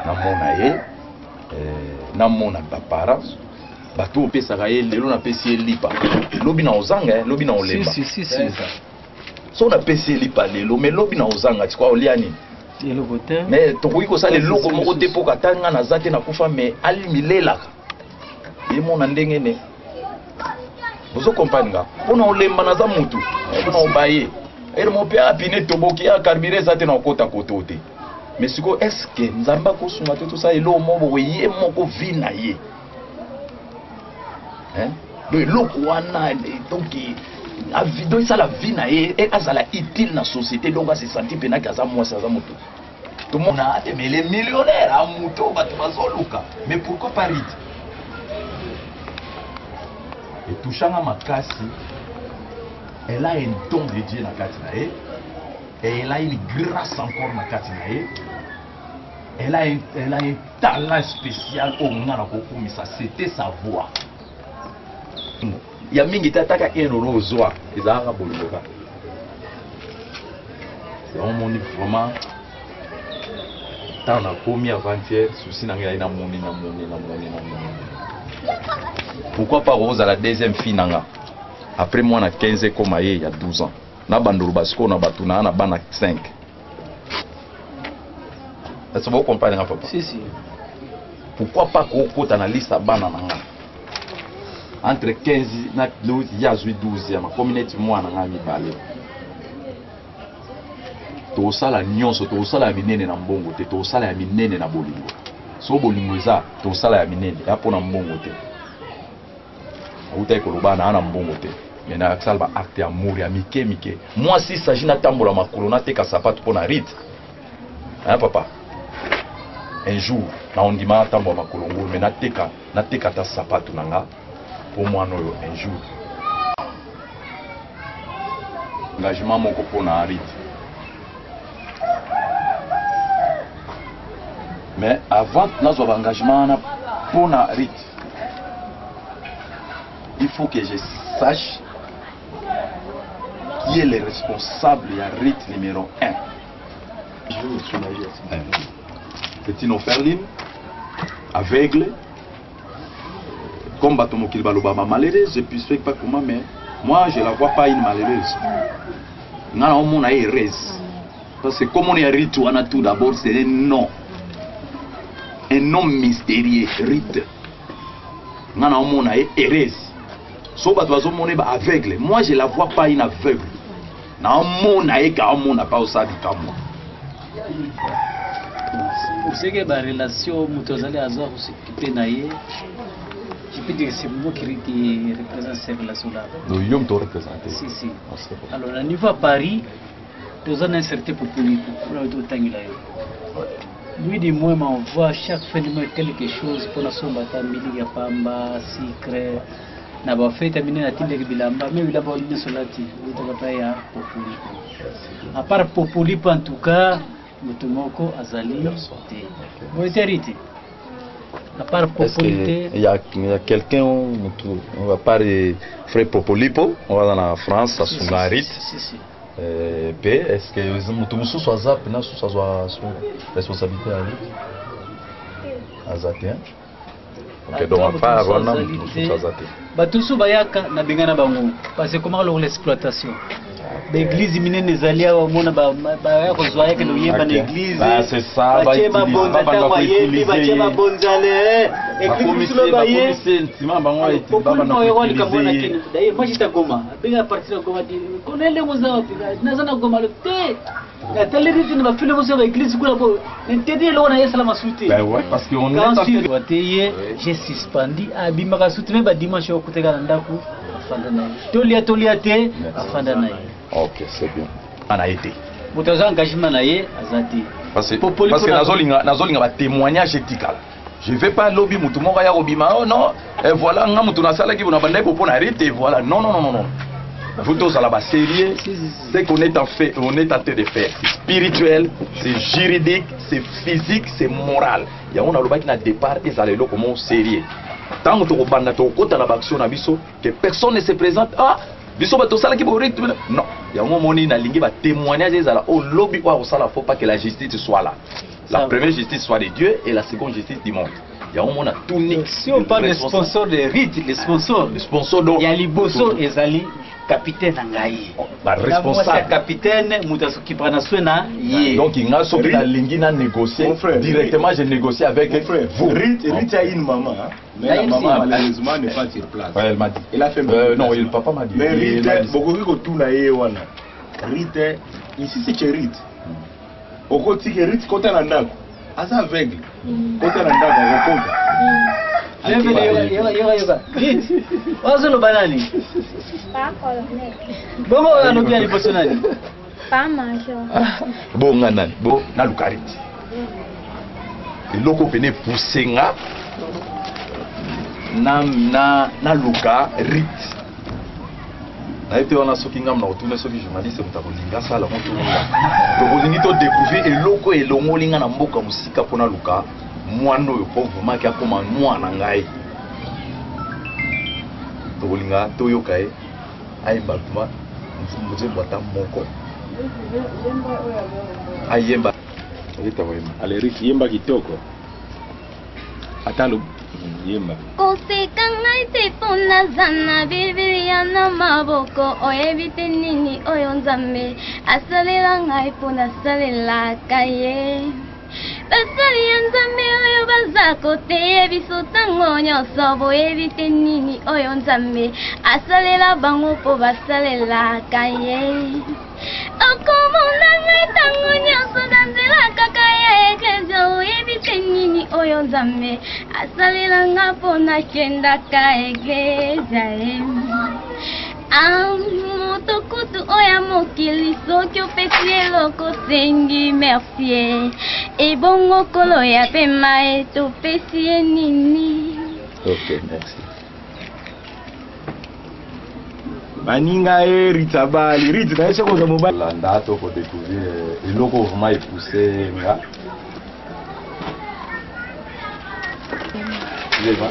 namona ye, namona baparents, bato opesaka ye. Lelo napesi ye lipa, lobi na ozanga, lobi na olemba. Si, si, si. So napesi ye lipa lelo, mais lobi na ozanga, tikwa olia nini? Eloko te. Mais tokoki kosala eloko moko te mpo kata nga naza te, nakufa, mais alimilelaka ye mona ndenge ne ozokomprendre nga. Mpona olemba, naza mutu, mpona obaye ere mo mpe apine toboki ya carburant eza te na okota koto te. Mais sikoyo, est ce que Nzambe akosunga te tosala eloko moko boye, ye moko vi na ye, hein? Donc eloko wana, donc donc esala vie na ye azala utile na société. Donc ase sentir mpenaki aza mwasi, aza moto tomona ate, mais les millionnaire a moto bato bazoluka. Mais pourquoi pas Rite? Etouchanga makasi. Elle a un don de Dieu na kati na ye et elle a une grâce encore na kati na ye. Elle a un talent spécial oyo nga nakokumisa, c'était sa voix. Ya mingi te ataka un euro ozwa ezalaka bolingo kaka. Yango omoni vraiment ntango nakomi avant-hier souci na ngai ezali namoni namoni namoni namoni. Pourquoi pas kozala deuxième fille na nga après mwana 15 ekoma ye ya 12 ans na bandolo basikoyo na bato na na bana 5. Est-ce que vous comprenez nga papa? Si si. Pourquoi pas kokota na liste ya bana na nga entre 15 na 12 ye azwi 12 ya makomi neti mwana nga mibale. Tokosala nyonso, tokosala ya minene na mbongo te, tokosala ya minene na bolingo. So bolingo eza, tokosala ya minene ya mpona mbongo te. Awutaki koloba na na mbongo te, mais nasala ba acte ya amour ya mike mike. Moi si s'agit natambola makolo nateka sapato mpo na rite, hein papa, un jour na ondima natambola makolo ngulu, mais nateka nateka ata sapato na nga mpo mwana oyo un jour. Engagement moko mpo na rite, mais avant nazwa ba engagement wana mpo na rite, il faut que je sache qui est le responsable ya rite numéro 1. C'est une orpheline aveugle, comme bato mokili baloba ba malheureuse, je ne sais pas comment, mais moi je la vois pas une malheureuse. Nga na omona ye heureuse, parce que comme on est rite wana, tout d'abord c'est un nom, un nom mystérieux, rite. Nga na omona ye heureuse. So bato bazomona ye ba aveugle, moi je la vois pas une aveugle. Na omona ye ka omona pa osala likambo. Pour ce qui est ba relation, moto azali aza kosokipe na ye, je peux dire que c'est moi qui représente ces relations là. Donc yo moto représente? Si si. Ah, c'est bon. Alors na niveau à Paris, toza na un certain Popolipo mpona oyo totangela yo. Lui du moins m'envoie chaque fin de mois quelque chose mpona somba ata miliki ya pamba, sucre na bafete ya minene, atindaki bilamba, me bilamba oyo nyonso lati outaka pa ya Popolipo. À part Popolipo, en tout cas moto moko azali te boye te riti à part Est-ce Popoli que te. il y a quelqu'un moto à part frère Popolipo oyo aza na France asunga Si, rite? Si, si. Mpe est ce que moto mosusu aza mpena susu azwa responsabilité ya rite aza te, hein? Ok, donc à part wana moto mosusu aza te. Bato mosusu bayaka na bengana bango parce que komaka lokola exploitation. Baeglise minene ezali awa, omona baya kozwa yake na oyemba na église. Bah, c'est ça, batie bautiliser- mabonza babanda ntango ayembi koutiliser batie ye. mabonzale église mosusu baye. Bakomise ntima bango babanda koutiliser ye. D'ailleurs, moi j'étais à Goma. Abenga à partir de Goma, dit "Colonel oza wapi?" "Naza na Goma." Te. Natali riti na bafile mosusu ya baeglise kuna po. Ntedi eloko na ye esala masu te. Ben ouais, parce qu'on est en Quand train te ye, j'ai suspendu, abimaka suti me badimanche okuteka na ndako, afanda na ye. Tolia tolia te, afanda na ye. Ok, c'est bien. Ana ye te. Moto aza engagement na ye aza te. Parce que, Popoli parce que mpona- nazolinga nazolinga batémoignage etikala. Je vais pas lobi mutu moko aya kobima: "Oh non, et voilà, nga mutu nasalaki bona bandaki kopona rite, et voilà." Non, non, non, non, non, faut tozala basérieux. Si, si, si. Ce qu'on est en fait, on est en train de faire, c'est spirituel, c'est juridique, c'est physique, c'est moral. Yango nalobaki na départ, ezala eloko moko sérieux. Ntango tokobanda, tokokota na baaction na biso, que personne ne se présente: "Ah, biso bato tosalaki borite." Non, yango omoni nalingi batémoignage ezala oyo lobi oyo akosala, faut pas que la justice soit là. La Ça va. première justice soit de Dieu et la seconde justice du monde. Yango omona tuni. Si on parle de sponsor de rite, les sponsors Le sponsor donc ya liboso ezali capitaine na ngai. Ba Na mwasi ya responsable. capitaine, moto asokipaka na soin na ye. Donc nga soki nalingi na négocier Mon frère, directement, je négocie avec Mon frère, vous. Rite a une maman, hein, mais la D'ailleurs, maman si. malheureusement n'est pas sur place. Ouais, elle m'a dit. Elle a fait Non, le papa m'a dit. Mais Il m'a Rite, dit. bokoki kotuna ye wana. Rite, ici c'est que Rite. Okotiki Rite kota na ndako. Aza aveugle. Kota na ndako akokota. Yoka, yoka, yoka, yoka. Rite, wazoloba nani? Pa colonel. Bongo oyo alobi ya liboso nani? Pa major. Bo nga nani? Bo naluka Rite, eloko pene epuse nga na naluka Rite. Nayebi te wana soki ngambo na kotuna soki journaliste moto akolinga asala yango to nga. Tokolingi to découvrir eloko elongoli nga na mboka mosika mpo naluka mwana oyo mpo vraiment ke akoma mwana ngai. Tokolinga toyoka ye ayemba vraiment nzembo ata moko ayemba. Allez Ruth, yemba kitoko. Ata lo yemba. Koseka ngai te mpo naza na Biblia na maboko. Oyebi te nini oyo Nzambe asalela ngai mpo nasalelaka ye. Basali ya Nzambe oyo baza koteya biso ntango nyonso, boyebi te nini oyo Nzambe asalela bango mpo basalelaka ye. Okomona ngai ntango nyonso na nzela kaka ya eklezia, oyebi te nini oyo Nzambe asalela nga mpo nakendaka eklezia ye. Ah, moto kutu oyo ya mokili soki opesi eloko osengi merci ye, ebongo kolo ya pema ye topesi ye nini? Ok, merci. Baninga ye Ritz abali Ritz na ye soki oza mobali. Landa to ko découvrir eloko vraiment epousse nga. Leva.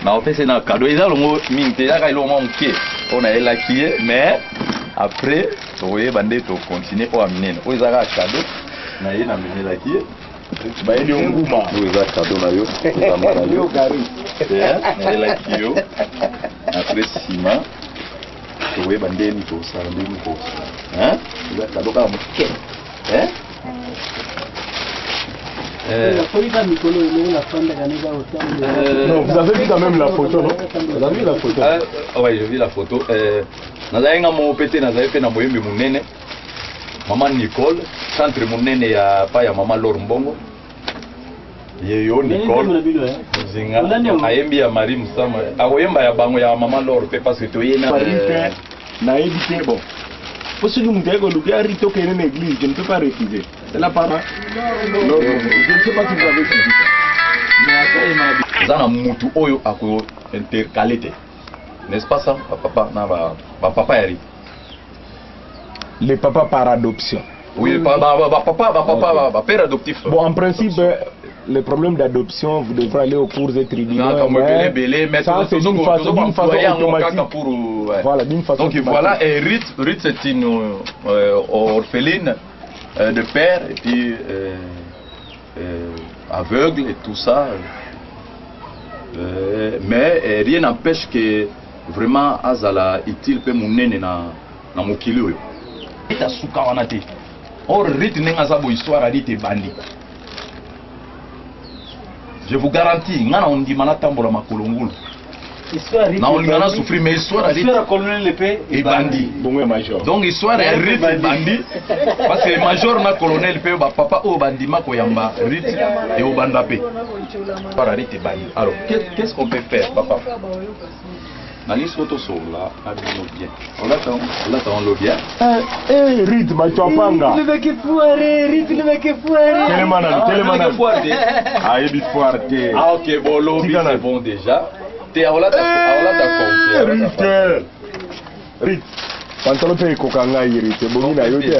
Na opesi na cadeau eza longo mingi te ezaka eloko mwa moke oyo nayelaki ye mais après tokoyeba nde tocontinue oyo ya minene oyo eza kaka cadeau na ye namemelaki ye. Bayeli yo nguma. Oyo eza cadeau na yo, ezamba na yo. Nayelaki yo. Après nsima tokoyeba ndenge nini tokosala, ndenge nini tokosala. Hein? Eza cadeau kaka moke. Hein? Non, vous avez vu quand même la photo, non? Vous avez vu la photo? Ouais, j'ai vu la photo. Nazali nga moko pe te, nazali pe na moyembi monene. Maman Nicole, centre munene ya pa ya maman Lor Mbongo. Ye yo Nicole Muzinga ayembi ya Marie Musama, akoyemba ya bango ya maman Lor pe parce que toye na Rite nayebi te bon. Po soki moto aye koluka ya Rite okende na église, je ne peux pas refuser. C'est la parole. Non, je ne sais pas si vous avez suivi ça. Mais eza na mutu oyo ako intercaler te. N'est-ce pas ça, ba papa na ba, ba papa ya Rite? Les papas par adoption. Oui, ba, ba, ba, ba papa, ba papa, ba, ba père adoptif. Bon, en principe, le problème d'adoption, vous devrez aller aux cours et tribunaux. Non, mais belé, belé, mais ça, c'est d'une façon, d'une façon automatique. Pour, ouais. Voilà, d'une façon Donc automatique. voilà, et Ruth, Ruth c'est une orpheline de père et puis aveugle et tout ça. Mais rien n'empêche que vraiment azala utile pe munene na na mokili oyo. Eta suka wana te. Or Ruth ndenge aza bo histoire ali te bandi. Je vous garantis, nga na ondima na tambola makolo ngulu. Na olinga na souffrir mais histoire ali Histoire colonel pe ebandi. Bongo ya major. Donc histoire ya Ruth ebandi parce que major na colonel pe ba papa oyo bandima koyamba Ruth et obanda pe. Histoire ya Ruth ebandi. Alors qu'est-ce qu'on peut faire papa? Nalingi soki tosolola na bino bien. Olata olata on bien. Eh, Ruth bato apanga. Telema nanu, telema nanu. Ayebi foire te. Ah ok, bon lobi c'est bon déjà. Te olata olata complet. Ruth. Ruth. Pantalon pe ekoka ngai Ruth, ebongi na yo te.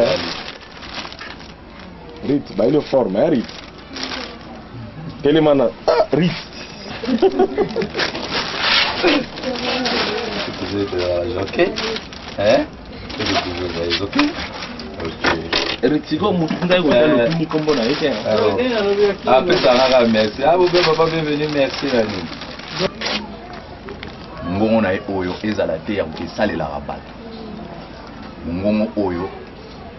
Ruth, bayeli forme, hein Ruth. Telema na ah Ruth. Ok. Hein? Ok. Sikoyo motu ngai kotala otuni nkombo na ye te. Apesa kaka merci. Ah bobe papa bienvenue merci na nini. Mongongo na ye oyo ezala te ya esalelaka bato. Mongongo oyo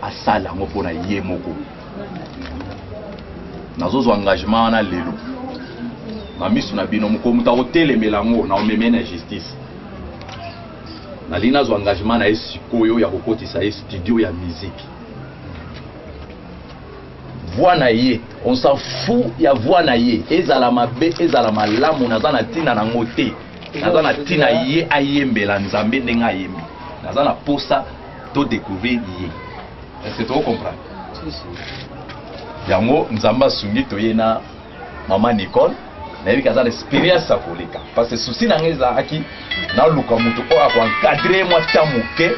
asala yango mpona ye moko. Nazozwa engagement wana lelo na miso na bino, mokolo moto akotelemela yango na omeme na justice. Nalingi nazwa engagement na ye sikoyo ya kokotisa ye studio ya musique. Voix na ye, on s'en fout ya voix na ye, ezala mabe ezala malamu, naza na ntina nango te. Naza na ntina ye ayembela Nzambe ndenge ayembi. Naza na posa to découvrir ye. Est-ce que tu comprends? Yango Nzambe asungi toye na mama Nicole. Nayebi ke aza na experience ya koleka parce que souci na ngai ezalaki naluka moto oyo akoencadre mwa temps moke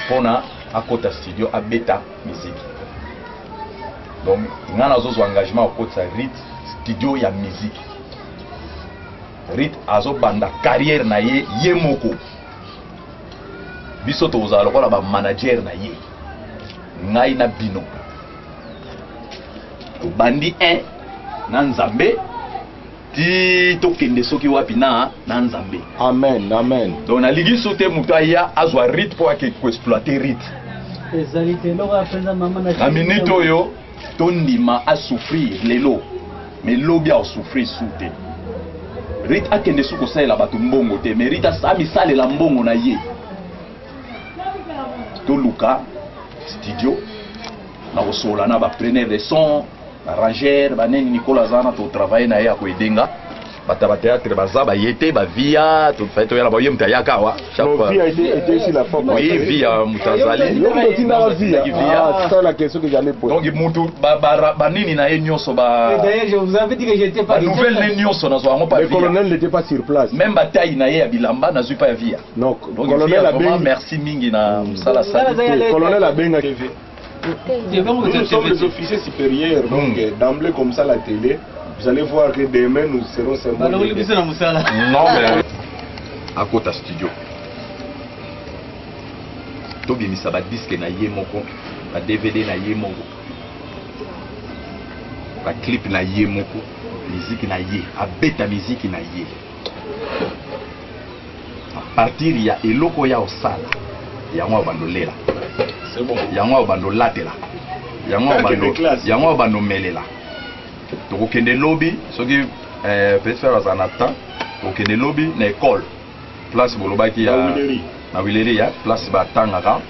mpona akota studio abeta miziki. Donc ngai nazozwa engagement ya kokotisa Rit studio ya miziki. Rit azobanda carrière na ye ye moko, biso tokozala lokola ba manager na ye, ngai na bino tobandi 1 na Nzambe ti tokende soki wapi na na Nzambe. Amen, amen. Donc nalingi so te moto aya azwa Rit mpo ake koexploite Rit. Ezali te eloko ya mpenza mama na Na minute oyo tondima asouffrir lelo, mais lobi akosouffrir su te. Rit akende su kosalela bato mbongo te, mais Rit amisalela mbongo na ye. Toluka studio na kosolola na bapreneur de son, barangere, baneni. Nikolo aza wana, totravaille na ye, akoedenga bato ya bateatre baza baye te, bavia tofai toya na baye moto ayaka awa chaque Non, fois. Via était ici la fois Oui, passée. via moto azali. Yo moto otindaka Via. Via. Ah, c'est ça la question que j'allais poser. Donc mutu banini na ye nyonso Et d'ailleurs, je vous avais dit que j'étais pas. banouvelle ne nyonso nazwa yango pa Le via. colonel n'était pas sur place. Même bataille na ye ya bilamba nazwi pa ya via. Non, Donc colonel via vraiment abengi. merci mingi na mosala sali. Colonel abenga. Nous, nous sommes les officiers supérieurs, donc d'emblée comme ça la télé, vous allez voir que demain nous serons seulement. Balongoli biso na mosala. Non mais akota studio tobimisa badiske na ye moko, ba DVD na ye moko, baclip na ye moko, miziki na ye, abeta miziki na ye à partir ya eloko ya osala yango ayo bandolela. C'est bon. Yango ayo bandolatela yango ayo Kaka bando de classe. Yango ayo bandomelela. Tokokende lobi soki petit frère azala na temps, tokokende lobi na école place bolobaki ya Na Wileri. Na Wileri ya place batangaka.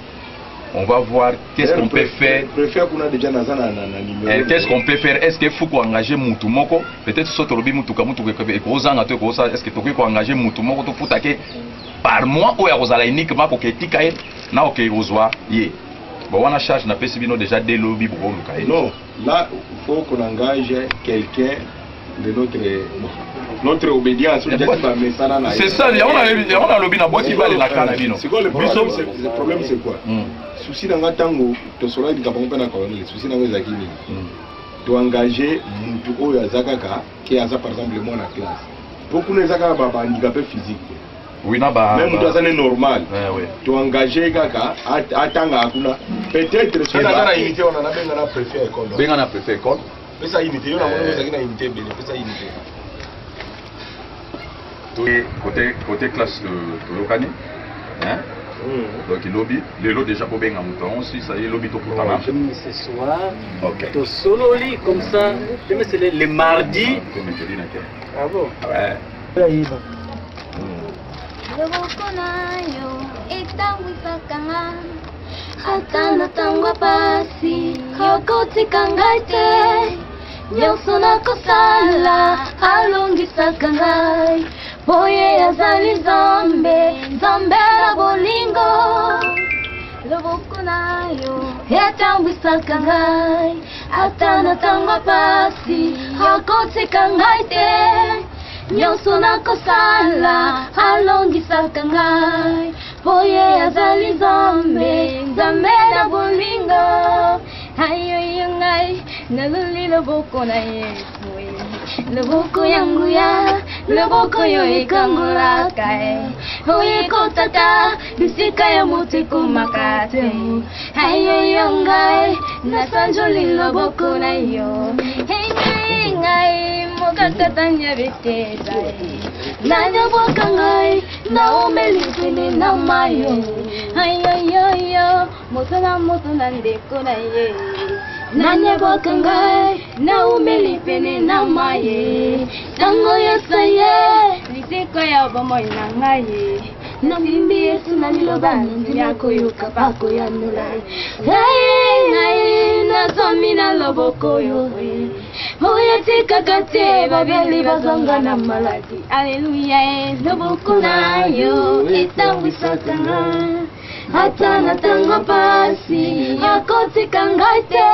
On va voir qu'est-ce qu'on peut faire. Préfet kuna déjà naza na numéro. Qu'est-ce qu'on peut faire? Est-ce qu'il faut koengager mutu moko? Peut-être so tolobi mutuka, mutuka ekozanga to ekosala. Est-ce que tokoki koengager mutu moko tofutake par mois oyo akozala uniquement koke etika ye na oke kozwa ye? Bon, wana charge napesi bino déjà dès lobi bokoluka ye. Non, là, il faut qu'on engage quelqu'un de notre, bon, notre obédience. Eh, c'est ça, yango nalobi na bwaki bale na ka na bino. Sikoyo, le Biso problème, le problème c'est quoi? Souci na nga ntango tosolaki likambo mpe na colonel, souci na nga ezalaki nini? Toengage mutu oyo aza kaka ke aza par exemple mwana classe, po kuna eza kaka bahandicapé physique te. Oui, na ba Même mutu aza ne normal. Eh, oui. Toengage kaka atangaka kuna, peut-être soki aza na unité wana, nabenga na préfet ya école. Benga na préfet école. Pesa unité yo na moni ozalaki na unité ebele, pesa unité. To côté classe toyokani, hein? Donc lobi, lelo déjà bobenga moto yango si ça y est, lobi tokutana. Ce soir, Ok. tosololi comme ça. Demain, c'est le mardi. Mercredi na ke. Ah bon? Ouais. Loboko na yo etambwisaka nga ata na ntango ya pasi, yokotika ngai te, nyonso nakosala alongisaka ngai, po ye azali Nzambe, Nzambe na bolingo. Loboko na yo etambwisaka ngai ata na ntango ya pasi, akotika ngai te, nyonso nakosala alongisaka ngai, po ye azali Nzambe, Nzambe na bolingo. Ayoyo ngai naluli loboko na Yesu, loboko ya nguya, loboko oyo ekangolaka ye, oyo ekotaka bisika ya moto ekomaka te. Ayoyo ngai nasanjoli loboko na yo, engai ngai mokakatanya beteza nanyabwaka ngai naomeli pene na mayo. Ayoyoyo moto na moto na ndeko na ye, nanyabwaka ngai naumeli pene na maye. Ntango Yesu ye lisiko ya bomoi na ngai, nasimbi Yesu na liloba, nandimi akoyoka bakoyanola ngai ngai nazwami na loboko oyo oyo etikaka te babeli bazonga na maladi. Aleluya e loboko na yo etambwisaka nga ata na ntango pasi, akotika ngai te,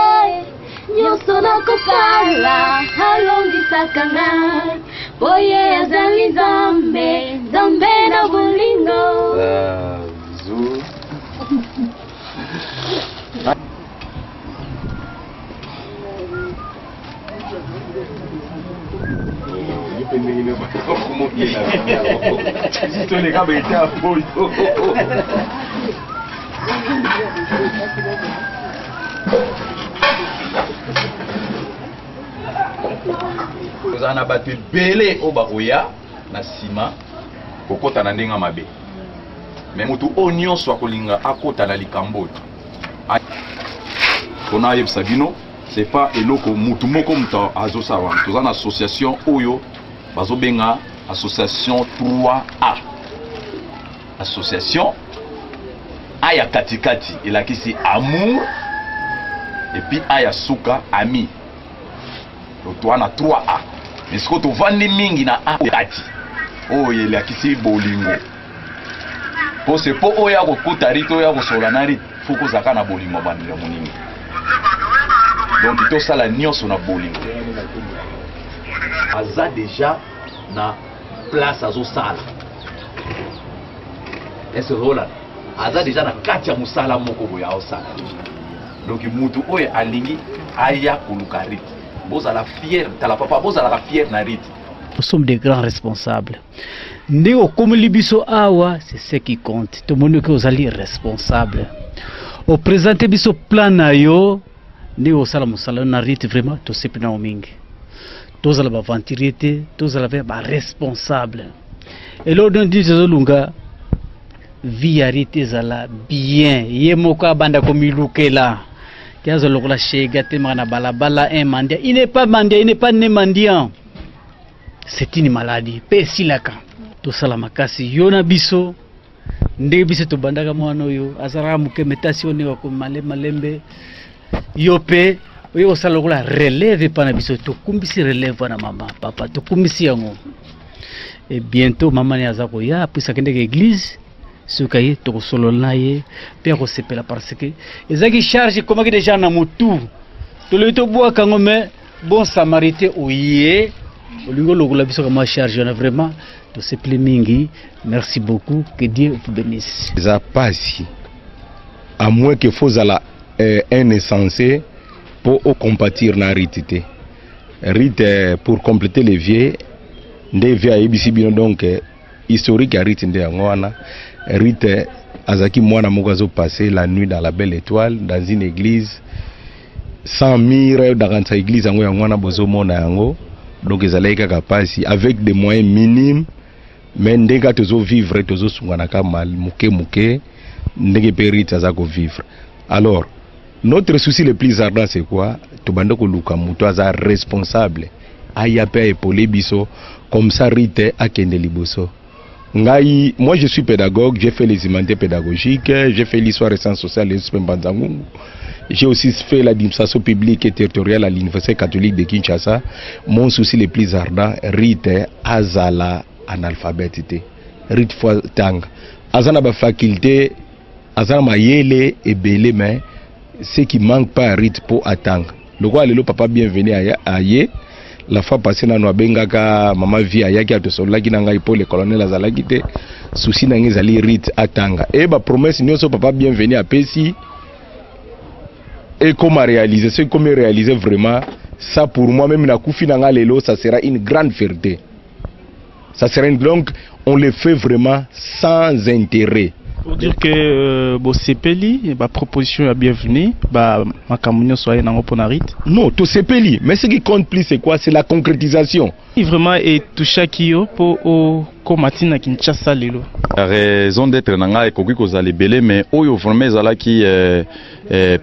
nyonso nakosala alongisaka ngai. Po ye azali Nzambe, Nzambe na bolingo. Ah, bisous. Mpe ndenge nini bakomokela toleka baetape oyo. Kozala na bato ebele oyo bakoya na nsima kokɔta na ndenge ya mabe, me moto oyo nyonso akolinga akɔta na likambo oyo mpona ayebisa bino, c'est pas eloko mutu moko moto azosala wana. Toza na association oyo bazobenga association 3A. Association A ya katikati elakisi amour, et puis A ya suka ami. Donc toa na 3A, mais sikoyo tovandi mingi na A kati oyo elakisi bolingo, po se po oyo akokota rite, oyo akosola na rite, fo kozalaka na bolingo bandela moninga. Donc tosala nyonso na bolingo. Aza déjà na place, azosala ese ozolanda, aza déjà na kati ya mosala moko boye aosala déjà. Donc mutu oyo alingi aya koluka rite, bozala fier. Tala papa, bozalaka fier na rite. Nous sommes des grands responsables. Ndenge okomeli biso awa, c'est ce qui compte. Tomoni oke ozali responsable, oprésente biso plan na yo ndenge osala mosala na rite. Vraiment tosepi nango mingi. Tozala baaventurier te, tozala mpe baresponsable. Eloko nini tozolunga? Vie ya rite ezala bien. Ye moko abanda komilukela ke aza lokola shege atelemaka na balabala, un mendiant. Il n'est pas mendiant, il n'est pas né mendiant, c'est une maladie mpe esilaka. Tosala makasi, yo na biso, ndenge biso tobandaka. Mwana oyo azalaka moke, metasi oyo ndenge akomi malembe malembe. Yo mpe oyo kosala lokola relève epa na biso. Tokumbisi relève wana, mama, papa, tokumbisi yango. Et bientôt mama ne aza koya, apesi akendeke église. Soki aye, tokosolola na ye mpe akosepela, parce que ezalaki charge ekomaki déjà na motu. Tolobi tobwaka yango, mais bon samaritain oye olingi olokola biso kama charge wana. Vraiment tosepeli mingi. Merci beaucoup, que Dieu vous bénisse. Eza pasi, à moins que fozala un insensé mpo ocompatir na rite te. Rite, pour compléter le vieux, nde vieux ayebisi bino. Donc historique ya rite nde yango wana. Rite azalaki mwana moko azopasse la nuit dans la belle étoile, dans une église sans mur. Nakanisa église yango, yango wana bozomona yango. Donc ezalaki kaka pasi, avec des moyens minimes, mais ndenge kaka tozovivre, tozosunganaka moke moke, ndenge mpe rite aza kovivre. Alors notre souci le plus ardent, c'est quoi? Tobanda koluka moto aza responsable, aya mpe aépauler biso, comme ça rite akende liboso. Ngai, moi je suis pédagogue, j'ai fait les humanités pédagogiques, j'ai fait l'histoire et sciences sociales et Mbanza-Ngungu. J'ai aussi fait l'administration publique et territoriale à l'Université catholique de Kinshasa. Mon souci le plus ardent, rite azala analphabète te. Rite faut atanga. Aza na ba faculté, aza na mayele ebele, mais ce qui manque pas à rite po atanga. Lokola lelo papa bienvenu aye, la fois passée nano abengaka mama vie, ayaki, atosololaki na ngai mpo le colonel azalaki te. Souci na ngai ezali rite atanga e bapromesse nyonso papa bienvenu apesi ekoma réaliser. Soki ekomi réaliser, vraiment ça pour moi, même nakufi na nga lelo, ça sera une grande fierté. Ça sera une... Donc on le fait vraiment sans intérêt. Pour dire que bosepeli ba proposition ya bienvenue, ba makambo nyonso aye nango mpona rite. Non, tosepeli, mais ce qui compte plus, c'est quoi? C'est la concrétisation. Vraiment etouchaki yo mpo okóma ntina Kinshasa lelo? Raison d'être na ngai ekoki kozala ebele, mais oyo vraiment ezalaki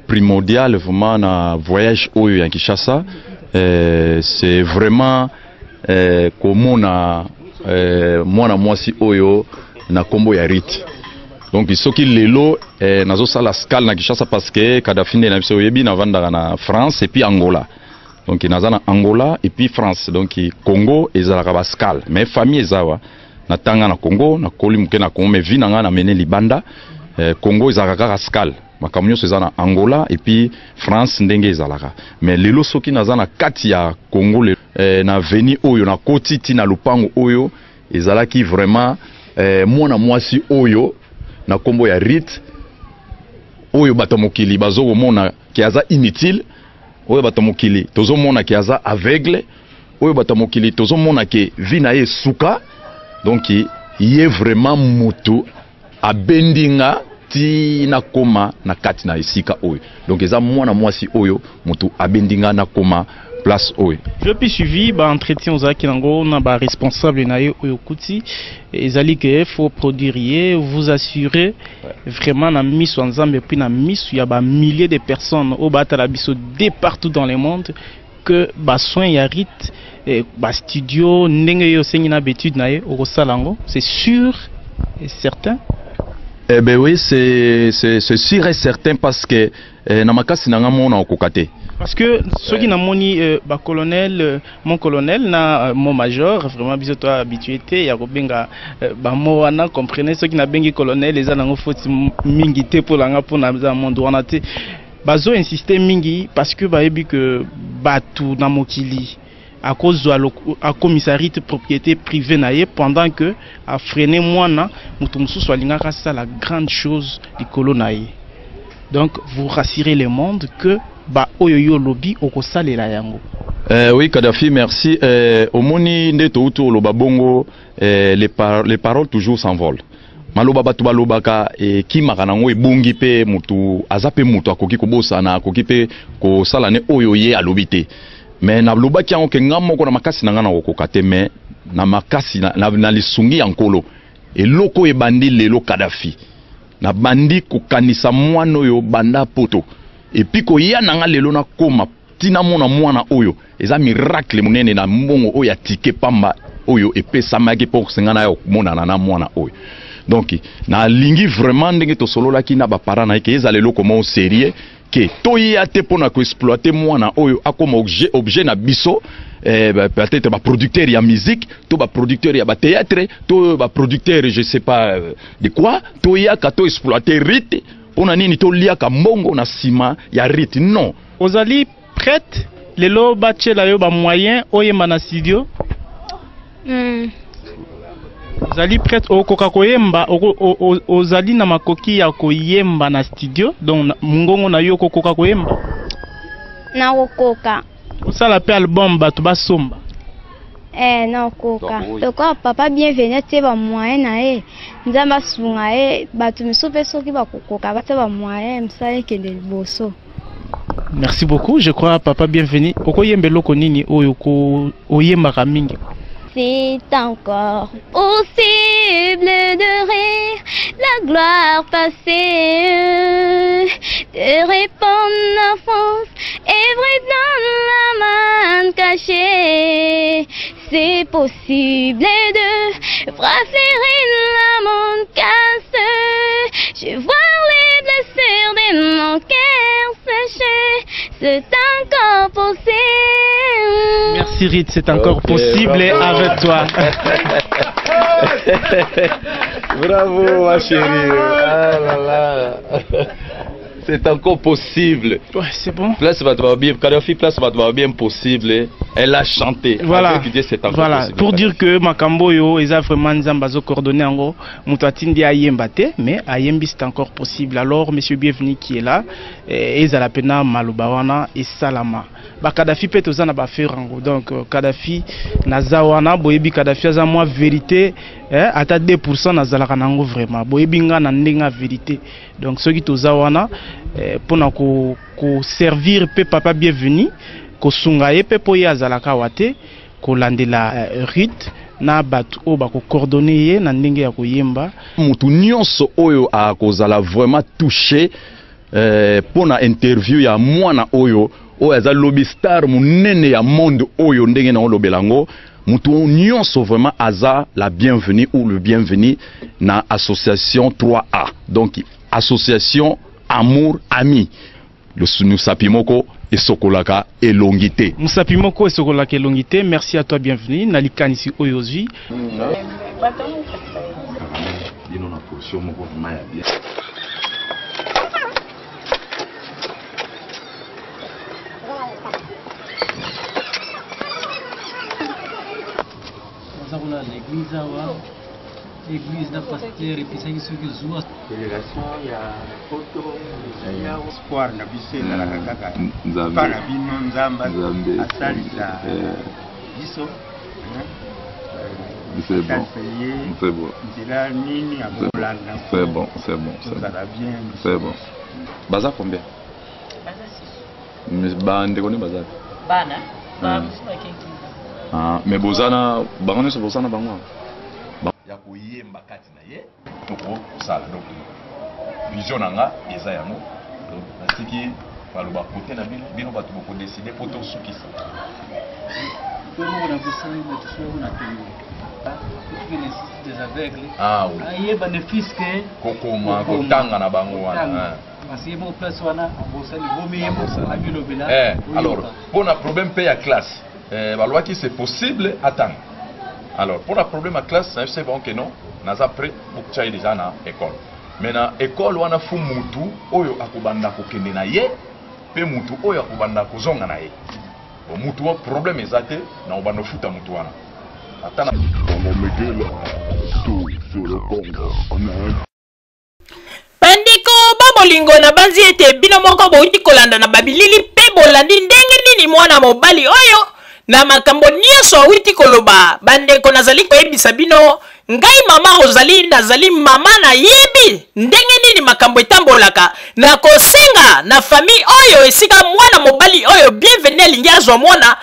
primordial vraiment na voyage oyo ya Kinshasa, c'est vraiment komona mwana mwasi oyo na nkombo ya Rite. Donc soki lelo nazosala escale na Kinshasa, parce que Kadafi nde na biso oyebi, navandaka na France et puis Angola. Donc naza na Angola et puis France. Donc Congo ezalaka baescale, mais famille eza awa. Natanga na Congo, nakoli moke na Congo, mais vie na ngai namene libanda. Congo ezalaka kaka escale. Makambo nyonso eza na Angola et puis France ndenge ezalaka. Mais lelo soki naza na kati ya Congo le, eh, na avenue oyo nakoti ti na lopango oyo ezalaki vraiment eh, mwana mwasi oyo na kombo ya Rite oyo bato ya mokili bazo komona ke aza inutile, oyo bato ya mokili tozomona ke aza aveugle, oyo bato ya mokili tozomona ke vie na ye esuka. Donc ye vraiment mutu abendi nga ti nakoma na kati na esika oyo. Donc eza mwana mwasi oyo mutu abendi nga nakoma place oyo. Je puis suivi ba entretien ozalaki nango na ba responsable na ye oyo okuti ezali que faut produire ye vous assurer vraiment na miso ya Nzambe puis na miso ya ba milliers de personnes oyo batala biso de partout dans le monde que ba soins ya Rite eh, ba studio ndenge yo osengi na betude na ye okosala yango, c'est sûr et certain. Eh ben oui, c'est c'est sûr et certain parce que eh, na makasi na nga mona okoka te. Parce que soki namoni euh, ba colonel euh, mon colonel na euh, mon major vraiment biso to habitué te ya kobenga euh, ba mots wana, comprenez, soki nabengi colonel eza nango faute mingi te mpo na nga mpo na za monde wana te. Bazo insister mingi parce que bayebi que batu na mokili akozwa akomisa Rite propriété privée na ye pendant que a freiner mwana mutu mosusu alingaka asala grande chose likolo na ye. Donc vous rassurez le monde que ba oyo yo olobi okosalela yango. Eh, oui Kadhafi merci eh, omoni nde touti oloba bongo eh, les, par, les paroles toujours s'envolent. Maloba bato balobaka ekimaka nango ebungi pe mutu aza pe mutu akoki kobosana akoki pe kosala ne oyo ye alobi te mais nalobaki yango ke nga moko na makasi na nga nakokoka te mais na makasi na, na, na lisungi ya Nkolo eloko oyo ebandi lelo Kadhafi nabandi kokanisa mwana oyo banda poto epuis koya na nga lelo nakoma Ti namona mwana oyo eza miracle munene na mbongo oyo ya ticket pamba oyo epesamaki po nga naya komonana na mwana oyo. Donc nalingi vraiment ndenge tosololaki na ba parents na ye ke ezala eloko moko serieux ke toya te pona ko exploiter mwana oyo akoma objet, objet na biso eh, peut-être ba producteurs ya musique to ba producteurs ya ba théâtre to ba producteurs je sais pas euh, de quoi toyaka to exploiter rite pona nini toliaka mbongo na sima ya rite non. Ozali prete lelo batiela yo ba moyen oyemba na studio? Mm. Ozali prete okoka koyemba oko, o, o, ozali na makoki ya koyemba na studio donc mongongo na yo okokoka koyemba? Nakokoka. Osala pe album bato basomba? Eh, nakokoka. Lokola papa Bienvenu atie ba moyen na ye, Nzambe asunga ye, bato misusu pe soki bakokoka batia ba moyen, mosala ekende liboso. Merci beaucoup, je crois papa Bienvenu. Okoyemba eloko nini oyo ko oyembaka mingi? C'est encore possible de rire la gloire passée, de répandre la force et vrai dans la main cachée. C'est possible de raflairer la monde casse. Je vois les blessures de mon cœur sécher. C'est encore possible. Merci Rite, c'est encore Ok, possible bravo. avec toi. Bravo ma chérie. Ah là là. C'est encore possible. Ouais, c'est bon. Place bato ba bien, Kadhafi place bato ba bien possible. Elle a chanté. Voilà. Avec Dieu, c'est encore Voilà. possible. Pour dire que makambo oyo eza vraiment Nzambe azo coordonner yango, moto atindi ayemba te, mais ayembi c'est encore possible. Alors monsieur Bienvenu qui est là, eh, ezala pena maloba wana esalama. Ba Kadhafi pe toza na ba affaire yango. Donc euh, Kadhafi naza wana boyebi Kadhafi aza mwa vérité, eh, ata 2% nazalaka nango vraiment. Boyebi nga na ndenge ya vérité. Donc soki toza wana eh, pona ko, ko servir pe papa Bienvenu, kosunga ye pe po ye azalaka awa te, kolandela eh, Ruth na bato oyo bako coordonner ye na ndenge ya koyemba. Mutu nionso oyo akozala vraiment touche eh, pona interview ya mwana oyo oyo aza lobi star munene ya monde oyo ndenge na olobela yango mutu nionso vraiment aza la bienvenue ou le bienvenu na association 3A donc association amour ami musapi moko esokolaka elongi te. Musapi moko esokolaka elongi te. Merci à toi bienvenue na likanisi oyo ozwi. Bino na position moko vraiment ya bien. Baza kolala na eglise awa. Eglise na pasteur epesaki soki zuwa. Relation ya poto ezali awa. Espoir na biso ezalaka kaka epa na bino Nzambe asalisa biso. C'est bon. C'est bon. Nzela nini akolanda. C'est bon, c'est bon. Tozala bien. C'est bon. Baza combien? Baza six. Mais ba ndeko ne baza. Bana. Ba mosusu bakeki. Ah, mais boza na bango nyonso boza na bango. Ya koyemba kati na ye tokosala donc vision na nga eza yango donc natiki maloba kote na bino bino bato bokodeside mpo tosukisa. Moko na bosani moto soki na tongo des aveugles. Ah oui. Ayeba ne fils que kokoma kotanga na bango wana. Parce que moko place wana abosani bomi ye moko abilobela. Eh, alors mpo na problème mpe ya classe eh, balobaki c'est possible atanga. Alors mpo na problème ya classe nayebisi bango ke non, naza prêt bokutya ye déjà na école. Mais na école wana fu mutu oyo akobanda kokende na ye mpe mutu oyo akobanda kozonga na ye. Bon, mutu wa problème eza te na obanda ofuta mutu wana ata na Bandeko ba bolingo, nabanzi ete bino moko bowuti kolanda na babilili mpe bolandi ndenge nini mwana mobali oyo na makambo nyonso awuti koloba. Bandeko, nazali koyebisa bino, ngai mama Rosalie, nazali mama, nayebi ndenge nini makambo etambolaka. Nakosenga na famille oyo esika mwana mobali oyo Bienvenu alingi azwa mwana,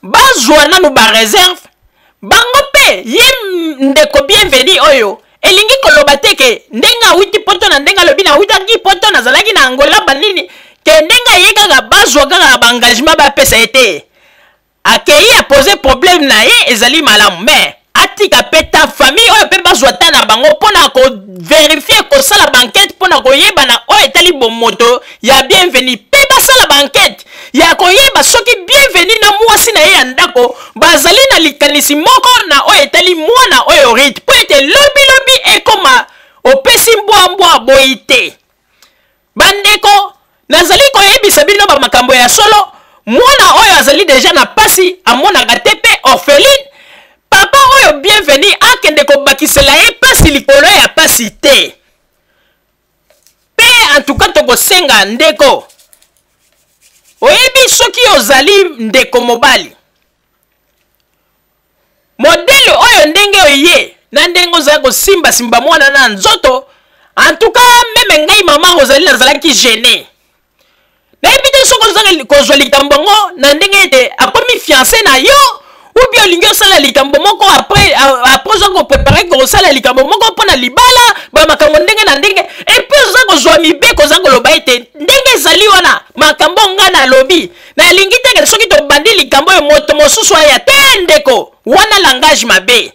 bazwa nanu ba reserve bango mpe ye ndeko Bienvenu oyo. Elingi koloba te ke ndenge awuti poto na ndenge alobi nawutaki poto nazalaki na Angola banini, ke ndenge aye kaka bazwa kaka ba engagement bapesa ye te. Akei apose problème na ye, ezali malamu, mais atika pe ta famille oyo pe bazwa ta na bango mpona koverifie, kosala bankete mpona koyeba na oyo etali bomoto ya Bienvenu, pe basala bankete ya koyeba soki Bienvenu na mwasi na ye ya ndako bazali na likanisi moko na oyo etali mwana oyo Rite, mpo ete lobilobi ekoma opesi mbwa mbwa boyi te. Bandeko, nazali koyebisa bino ba makambo ya solo. Mwana oyo azali deja na pasi, amonaka te pe orpheline. Papa oyo Bienvenu akende kobakisela ye pasi likolo ya pasi te. Pe en tout cas tokosenga ndeko, oyebi soki ozali ndeko mobali, modele oyo ndenge oye na ndenge ozali kosimbasimba mwana na nzoto, en tout cas meme ngai mama ozali nazalaki gêne. Nayebi te soki oza kozwa likambo yango na ndenge ete akomi fiancé na yo, ou bien olingi osala likambo moko après, après oza koprepare kosala likambo moko mpo na libala, ba makambo ndenge na ndenge, et puis oza kozwa mibeko, oza koloba ete ndenge ezali wana makambo nga nalobi, nalingi te ke soki tobandi likambo oyo moto mosusu aya te. Ndeko, wana langage mabe,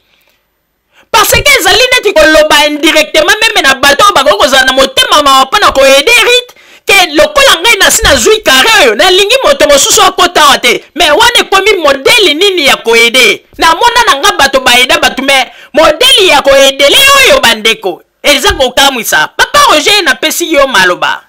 parce que ezali neti koloba indirectement meme na bato oyo bakoki kozala na motema mawa mpo na koede Rite, ke lokola ngai nasi nazwi kare oyo, nalingi moto mosusu akota awa te. Mais wana ekomi modele nini ya koede? Namona na nga bato baeda bato, mais modele ya koedele oyo bandeko eza kokamwisa. Papa Roger, napesi yo maloba.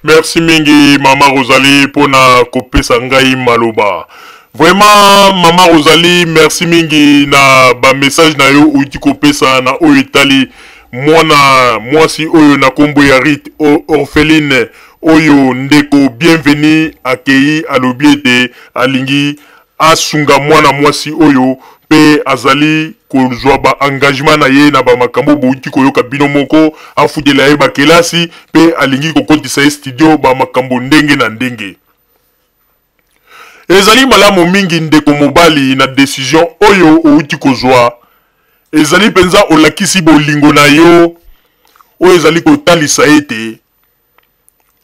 Merci mingi mama Rosalie pona kopesa ngai maloba. Vraiment mama Rosalie, merci mingi na ba message na yo outi kopesa na oyo etali mwana mwasi oyo na kombo ya Rite orpheline oyo ndeko Bienvenu akei alobi ete alingi asunga mwana mwasi oyo mpe azali kozwa ba engagement na ye na ba makambo bowuti koyoka bino moko, afutela ye ba kelasi mpe alingi kokotisa ye studio, ba makambo ndenge na ndenge. Ezali malamu mingi ndeko mobali na decision oyo owuti kozwa, ezali mpenza olakisi bolingo na yo oyo ezali kotalisa ete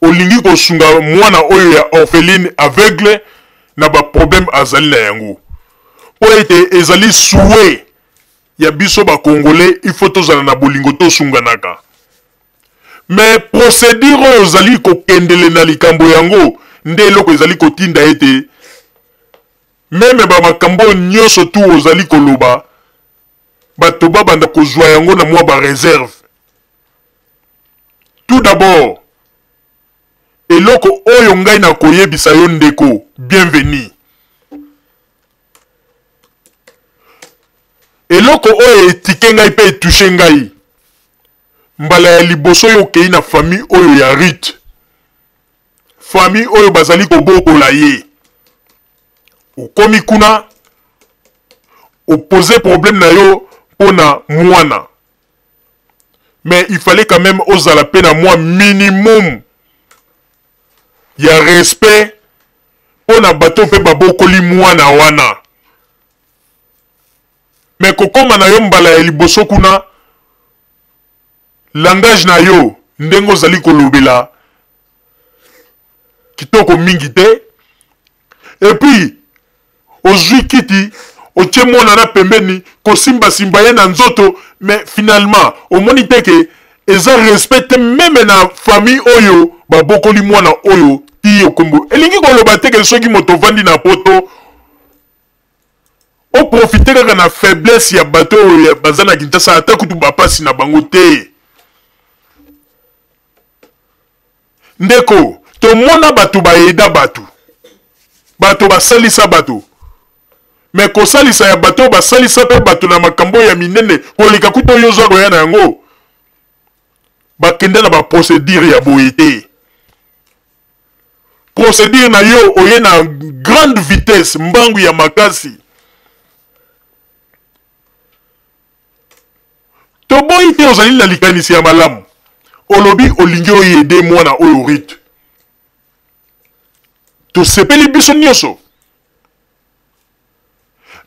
olingi kosunga mwana oyo ya orpheline aveugle na ba problème azali na yango, mpo ete ezali souhait ya biso ba congolais, il faut tozala na bolingo, tosunganaka. Mais procédure oyo ozali kokendele na likambo yango nde eloko ezali kotinda ete meme ba makambo nyonso tu ozali koloba bato babanda kozwa yango na mwa ba réserve. Tout d'abord, eloko oyo ngai nakoyebisa yo ndeko Bienvenu, Eloko oyo etike ngai mpe etouche ngai, mbala ya liboso yo okei na famille oyo ya Ruth, famille oyo bazali kobokola ye, okomi kuna opose problème na yo mpo na mwana, mais il fallait quand même ozala mpe na mwa minimum ya respect mpo na bato mpe babokoli mwana wana. Mais kokoma na yo mbala ya liboso kuna, langage na yo ndenge ozali kolobela kitoko mingi te, et puis ozwi kiti otie mwana na pembeni kosimbasimba ye na nzoto, mais finalement omoni te ke eza respect te meme na famille oyo babokoli mwana oyo ti okombo. Elingi koloba te ke soki moto ovandi na poto oprofite kaka na faiblesse ya bato oyo baza na Kinshasa, ata kutu bapasi na bango te. Ndeko, tomona bato baeda bato, bato basalisa bato, me kosalisa ya bato oyo basalisa mpe bato na makambo ya minene koleka kutu oyo oza koya na yango, bakenda na baprocedure ya boye te. Procédure na yo oye na grande vitesse, mbangu ya makasi. Toboyi te ozali na likanisi ya malamu, olobi olingi oyede mwana oyo Ruth, tosepeli biso nyonso,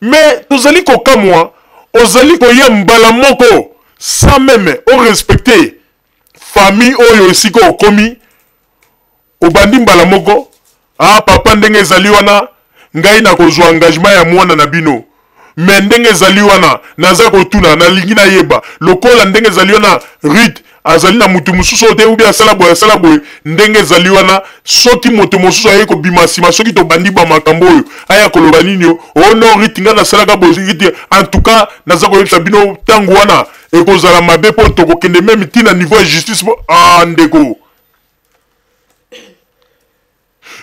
me tozali kokamwa ozali koya mbala moko sans meme orespecte famille oyo esika okomi. Obandi mbala moko, ah papa ndenge ezali wana ngai nakozwa engagement ya mwana na bino, mais ndenge ezali wana naza kotuna, nalingi nayeba lokola ndenge ezali wana Ruth azali na mutu mosusu oyo te, ubi asala boye asala boye, ndenge ezali wana soki moto mosusu aye kobima nsima, soki tobandi ba makambo oyo aya koloba nini o, oh non Ruth ngai nasalaka boye, Ruth en tout cas naza koyebisa bino ntango wana ekozala mabe mpo tokokende meme ti na niveau ya justice. Ah ndeko,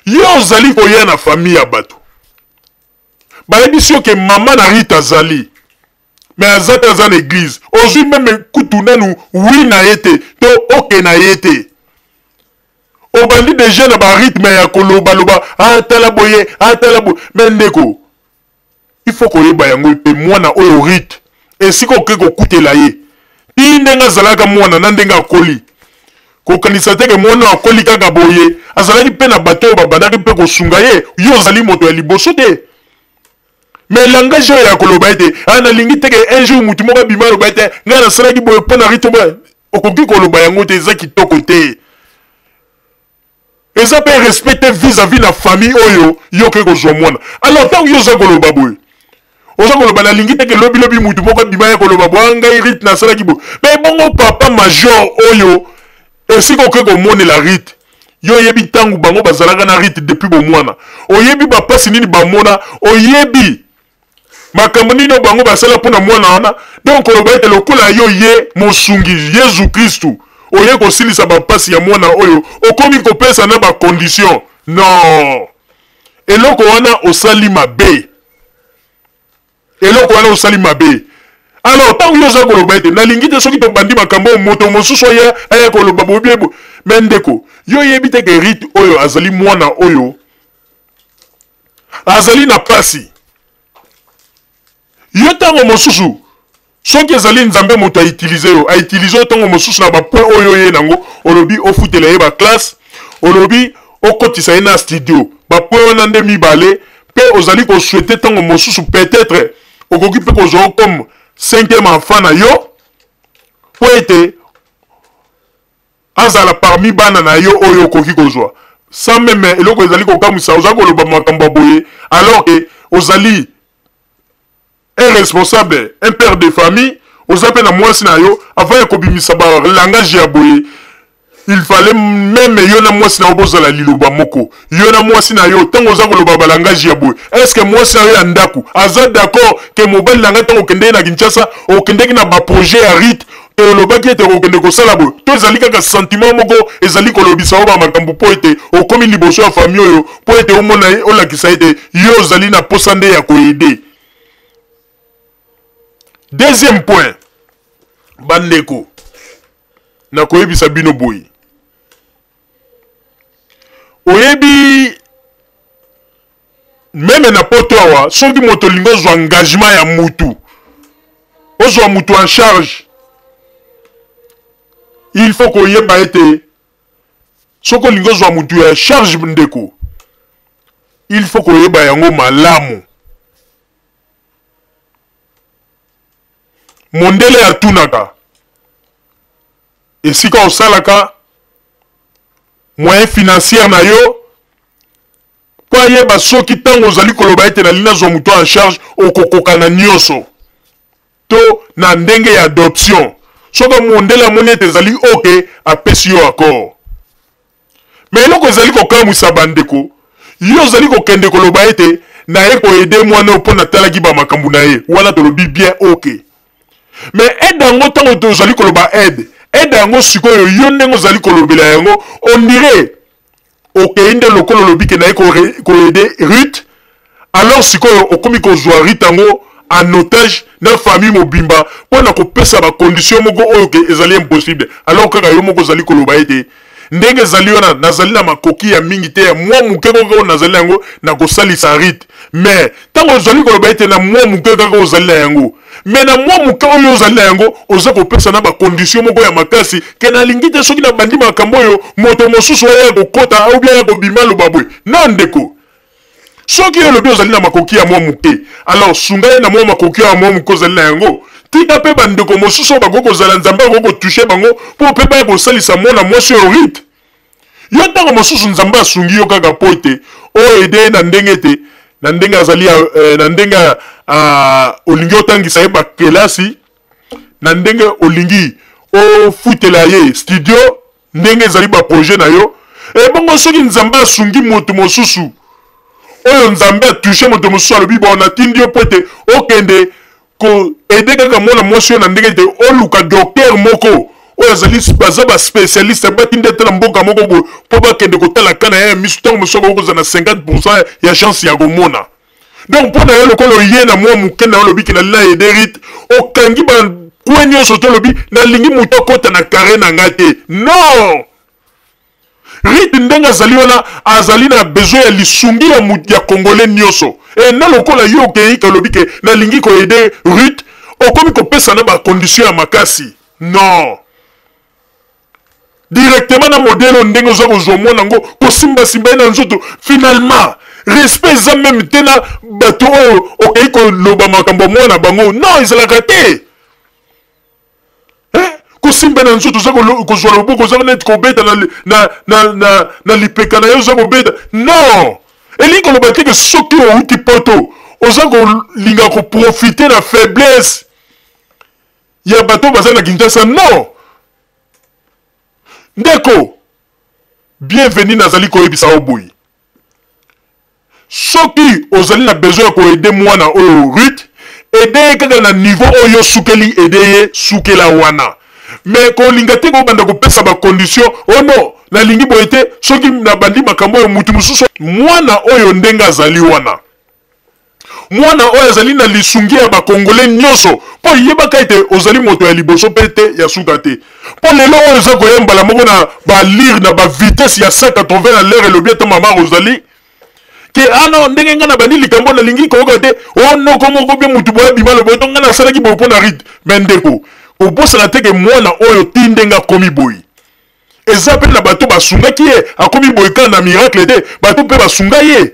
yo ozali koya na famille ya bato, bayebisi yo ke mama na Rita azali, me aza te, aza na eglise, ozwi meme kutu nanu wi na ye te to oke na ye te, obandi deja na barythme ya kolobaloba, ah, tala boye, ah, tala boye. Me ndeko, il faut koyeba yango mpe mwana oyo Rite, esika okoki kokutela ye ti ndenge azalaka mwana na ndenge akoli, kokanisa te ke mwana akoli kaka boye, azalaki mpe na bato oyo babandaki mpe kosunga ye. Yo ozali moto ya liboso te. Mais langage oyo ya koloba ete ah, nalingi te ke un jour motu moko abima aloba ete ngai nasalaki boye mpo na Rite, okoki koloba yango te, eza kitoko te, eza mpe respect te vis-à-vis na famille oyo yo okoki kozwa mwana. Alors ntango yo oza koloba boye, oza koloba nalingi te ke lobilobi motu moko abima ya koloba boye ngai Rite nasalaki boye, me bongo papa major oyo esika okoki komonela Rite, yo oyebi ntango bango bazalaka na Rite depuis bomwana, oyebi bapasi nini bamona, oyebi makambo nini oyo bango basala mpo na mwana wana. Donc koloba ete lokola yo ye mosungi Yezu Kristu oye kosilisa bampasi ya mwana oyo, okomi kopesa na bakondition, non, eloko wana osali mabe, eloko wana osali mabe. Alors ntango yo oza koloba ete nalingi te soki tobandi makambo oyo moto mosusu aya aya koloba boye boye, me ndeko, yo oyebi te ke Rite oyo azali mwana oyo azali na pasi. Yo ntango mosusu soki ezali Nzambe moto autilize yo, autilize yo ntango mosusu na bapoint oyo ye nango, olobi ofutela ye baklasse, olobi okotisa ye na studio, bapoint wana nde mibale, mpe ozali kosouhaite ntango mosusu peut-être okoki mpe kozwa comme cinquième enfant na yo mpo ete azala parmi bana na yo oyo okoki kozwa. Sans meme eloko ezali kokamwisa, ozali koloba makambo ya boye alors que ozali un responsable, un père de famille, oza mpe na mwasi na yo. Avant ya kobimisa ba langage ya boye, il fallait meme yo na mwasi na yo bozala liloba moko. Yo na mwasi na yo, ntango oza koloba ba langage ya boye, est ce que mwasi na yo ya ndako aza d'accord ke mobali na ngai, ntango okendeki na Kinshasa, okendeki na ba projet ya Rite, olobaki ete okokende kosala boye? To ezali kaka sentiment moko ezali kolobisa yo bamakambo mpo ete okomi liboso ya famille oyo, mpo ete omona olakisa ete yo ozali na posa nde ya koyede? Deuxième point, bandeko, nakoyebisa bino boye. Oyebi meme na poto awa soki moto olingi ozwa engagement ya mutu ozwa mutu en charge il faut koyeba ete soki olingi ozwa mutu ya charge ndeko il faut koyeba yango malamu mondele atunaka esika osalaka moyen financière na yo mpo ayeba soki ntango ozali koloba ete nalingi nazwa moto en charge okokoka na nyonso to na ndenge ya adoption soki mondele amoni ete ezali oke apesi yo accord me eloko ezali kokamwisa bandeko yo ozali kokende koloba ete naye koede mwana oyo mpo natalaki bamakambo na ye wana tolobi bien oke me aide yango ntango tozali koloba aide aide yango sikoyo yo ndenge ozali kolobela yango ondire okei nde lokola olobi ke naye koede Ruth alors sikoyo okomi kozwa Ruth yango en otage na famille mobimba mpo na kopesa bacondition moko oyo ke ezali impossible alors kaka yo moko ozali koloba ete ndenge ezali wana nazali na makoki ya mingi te ya mwa moke kaka oyo nazali na yango na kosalisa Ruth mais ntango ozali koloba ete na mwa moke kaka ozali na yango me na mwa moke oyo ozali na yango oza kopesa na bakondition moko ya makasi ke nalingi te soki nabandi makambo oyo moto mosusu aya kokota oubien aya kobima aloba boye na ndeko soki yo olobi ozali na makoki ya mwa moke alors sunga ye na mwa makoki ya mwa moke ozali na yango tika mpe bandeko mosusu oyo bakoki kozala nzambe akoki kotushe bango mpo mpe baya kosalisa mwana mwasi oyo rite yo ntango mosusu nzambe asungi yo kaka mpo ete oede ye na ndenge ete na ndenge azali eh, na ndenge ah, olingi otangisa ye bakelasi na ndenge olingi ofutela ye studio ndenge ezali baprojet na yo ebongo soki nzambe asungi moto mosusu oyo nzambe atushe moto mosusu alobi bon natindi yo mpo ete okende ko aider kaka mwana mwasi oyo na ndenge ete oluka docteur moko oyo azali baza ba spécialiste batindi ata na mboka moko boye mpo bakende kotala ka na ye ya miso ntango mosusu akoki kozala na 50 ya chance ya komona donc mpo na yo lokola oye na mwa moke na yo olobi ke nalingi na aider rite okangi bakwe nyonso to olobi nalingi moto akota na carré na ngai te non Rite ndenge azali wana azali na besoin ya lisungi ya, ya congolais nyonso e na lokola yo okei kalobi ke nalingi koaide Ruth okomi kopesa na bacondition ya makasi non directement na modele oyo ndenge oza kozwa mwana yango kosimbasimba ye na nzoto finalement respect eza meme te na bato oyo okei koloba makambo ya mwana bango non ezalaka te eh? kosimba na nzoto oza kozwa loboko oza neti kobeta na, na, na, na, na lipeka na ye oza kobeta non elingi koloba te ke soki outi poto oza kolinga koprofite na faiblesse ya bato baza na kinshasa non ndeko bienvenu nazali koyebisa yo boye soki ozali na besoin ya koaide mwana oyo Ruth aide ye kaka na niveau oyo osukeli aide ye sukela wana me kolinga te kobanda kopesa bacondition o oh no nalingi boye te soki nabandi makambo oyo motu mosusu mwana oyo ndenge azali wana mwana oyo azali na lisungi ya bakongole nyonso mpo yebaka ete ozali moto ya liboso mpe te ya suka te mpo lelo oyo oza koya mbala moko na balire na bavitesse ya 180 na lere elobi ata mama rosalie ke ano ah ndenge ngai nabandi likambo nalingi koyoka te o oh, noko moko bie motu boye abima loboye to ngai nasalaki boye mpo na rite me ndeko kobosana te ke mwana oyo ti ndenge akomi boye eza mpe na bato basungaki ye akomi boye kaka na miracle te bato mpe basunga ye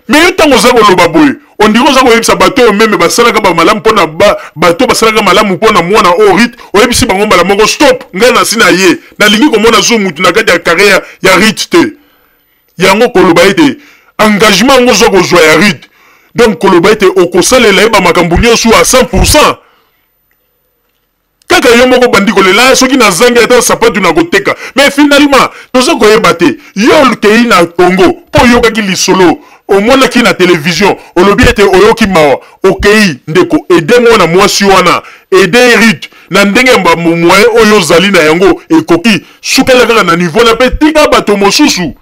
me yo ntango oza koloba boye ondiri oza koyebisa bato oyo meme basalaka bamalamu mpo na bato basalaka malamu mpo na mwana oyo rite oyebisi bango mbala moko stop ngai nasi na ye nalingi komona zo motu na kati ya kare ya, ya rite te yango koloba ete engagement yango oza kozwa ya rite donc koloba ete okosalela ye bamakambo nyonso a 100 kaka yo moko bandi kolela ah, soki nazangi ata sapatu na koteka mais finalement toza koyeba te yo okei na congo mpo oyokaki lisolo omonaki na televizio olobi ete oyoki mawa okei ndeko ede mwana mwasi wana ede rite na ndenge ya moyen oyo ozali na yango ekoki sukela kaka na niveau na mpe tika bato mosusu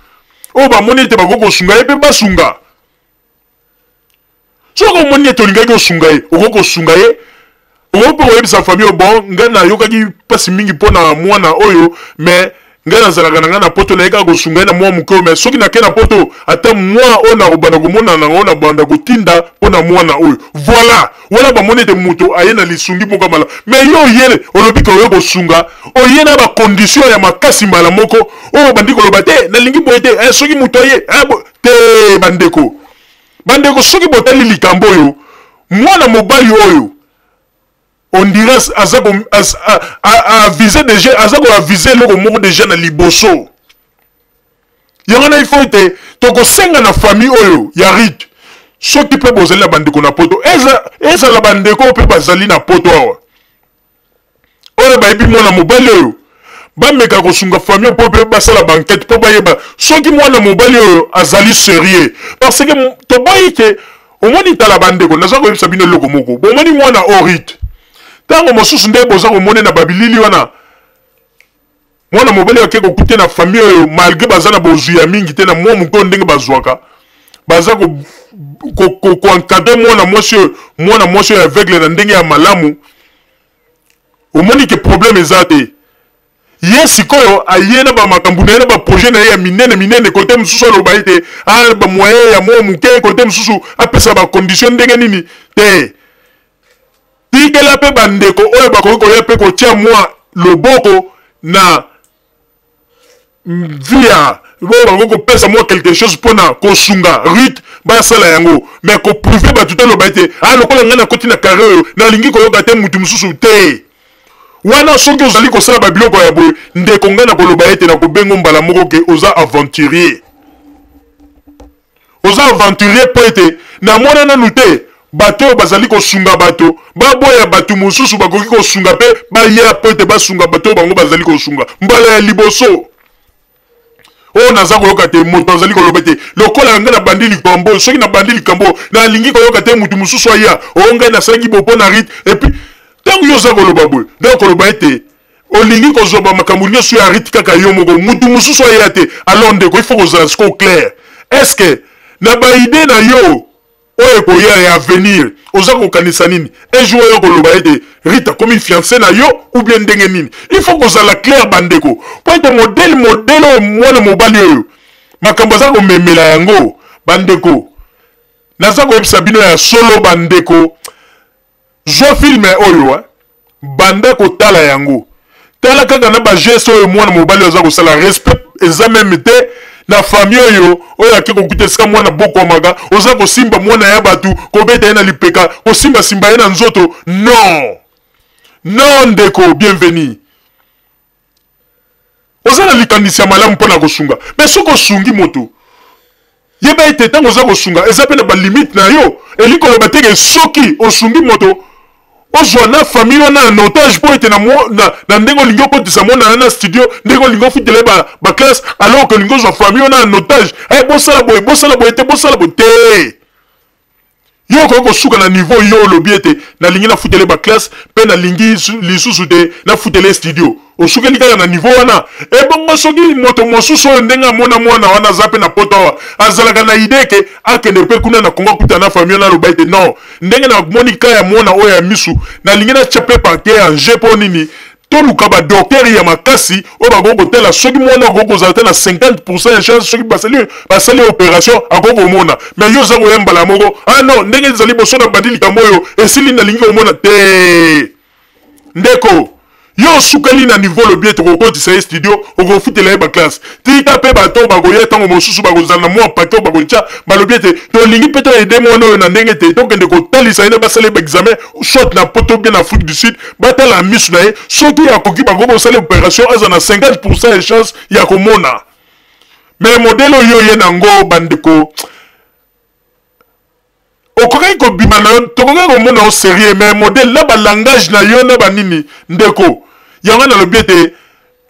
oyo bamoni ete bakoki kosunga ye mpe basunga soki omoni ete olingaki kosunga ye okoki kosunga ye. Okoki mpe koyebisa famille bon, ngai nayokaki mpasi mingi mpo na mwana oyo, mais ngai nazalaka na ngai na poto, naye kaka kosunga ye na mwa moke oyo, mais soki nake na poto, ata mwa oyo nakobanda komona nango, nabanda kotinda mpo na mwana oyo. Voilà, wana bamoni ete moto aye na lisungi moko ya malamu. Mais yo oye, olobi ke oye kosunga, oye na bacondition ya makasi mbala moko, oyo obandi koloba te, nalingi boye te, eh, soki moto aye, eh, bo... te. Bandeko, bandeko, soki botali likambo oyo, mwana mobali oyo on dirait aza ko avise déjà, aza ko avise eloko moko déjà na liboso. Yango wana il faut ete tokosenga na famille oyo ya Rite, soki mpe bozali na bandeko na poto, ezala bandeko mpe bazali na poto awa oyo bayebi mwana mobali oyo, bameka kosunga famille mpo mpe basala bankete mpo bayeba soki mwana mobali oyo azali sérieux, parce que toboyi ke omoni. Tala bandeko, naza koyebisa bino eloko moko. Bomoni mwana Orite, ntango mosusu nde boza komone na babilili wana, mwana mobali ake kokute na famille oyo, malgré baza na bozwi ya mingi te, na mwa moke oyo ndenge bazwaka, baza koencadre mwana mwasi oyo, mwana mwasi oyo aveugle, na ndenge ya malamu. Omoni ke problème eza te. Ye sikoyo aye na bamakambo na ye, na baprojet na ye ya minene minene. Kote mosusu aloba ete a bamoyen ya mwa moke, kote mosusu apesa bacondition ndenge nini te. Tikela mpe bandeko oyo bakoki koya mpe kotia mwa loboko na via oyo bakoki kopesa mwa quelque chose mpona kosunga Ruth, basala yango. Mais koprouve bato te, oloba ete a lokola ngai nakoti na carré oyo, nalingi koyoka te mutu mosusu te. Wana soki ozali kosala babiloko ya boye, ndeko, ngai nakoloba ete nakobengo mbala moko ke oza aventurier. Oza aventurier mpo ete namona nanu te bato oyo bazali kosunga bato baboya bato mosusu bakoki kosunga mpe baya mpo ete basunga bato oyo bango bazali kosunga. Mbala ya liboso oyo naza koyoka te moto azali koloba ete lokola ngai nabandi likambo, soki nabandi likambo, nalingi koyoka te moto mosusu aya, oyo ngai nasalaki bo mpo na Rite. Et puis ntango yo oza koloba boye, donc koloba ete olingi kozwa bamakambo nyonso ya Rite kaka yo moko, motu mosusu aya te. Alors ndeko, il faut kozala sikoyo clair. Est ce que na baide na yo oyo ekoya ya avenir, oza kokanisa nini? Un jour oyo koloba ete Rite akomi fiancé na yo ou bien ndenge nini? Il faut kozala clair, bandeko, mpo ete modèle oyo mwana mobali oyo makambo aza komemela yango, bandeko, naza koyebisa bino ya solo, bandeko, zwa film oyo, banda kotala yango, tala kaka na bageste oyo mwana mobali oyo aza kosala. Respect eza même te na famille oyo. Oyo ake kokuta esika mwana bokwamaka, oza kosimba mwana ya bato, kobeta ye na lipeka, kosimbasimba ye na nzoto. Non, non, ndeko Bienvenu, oza na likanisi ya malamu mpo na kosunga, mais soki osungi moto, yeba ete ntango oza kosunga, eza mpe na balimite na yo. Elingi koloba teke soki osungi moto, ozwa na famille wana na otage mpo ete na, na, na ndenge olingi okotisa mwana na studio, ndenge olingi ofutela ye baklasse, ba alors ke olingi ozwa famille wana na otage. Hey, bosala boye, bosala boye te, bosala boye te. Yo okoki kosuka na niveau yo olobi ete nalingi nafutele baklasse mpe nalingi lisusu te nafutele studio. Osukeli kaka na niveau wana. Ebongo soki moto mosusu oyo ndenge amona mwana wana aza mpe na poto awa, azalaka na idée ke akende mpe kuna na Kongo, akuta na famille wana, aloba ete non, ndenge namoni ka ya mwana oyo ya misu, nalingi natya mpe parquet en jeu. Mpo nini? Toluka badoktere ya makasi oyo bakoki kotala soki mwana akoki kozala te na 50% ya chance, soki basali opération, akoki komona. Mais yo oza koya mbala moko: ah non, ndenge ezali boso, na bandi likambo oyo, esili, nalingi komona te. Ndeko, yo osukeli na niveau lobi ete okokotisa ye studio, okofutela ye baklasse. Tika mpe bato bakoya ntango mosusu, bakozala na mwa pake oyo bakotya, balobi ete tolingi mpe toyede mwana oyo na ndenge te tokende kotalisa ye na basala ye baexamen, soit na poto bien na Afrique du Sud, batala misu na ye, soki akoki, bakoki kosala opération, aza na 50% ya chance ya komona. Mais modèle oyo ye nango, bandeko, okokaki kobima na yo, tokokaki komona yo sérieux, mais modèle na balangage na yo na banini, ndeko, yango nalobi ete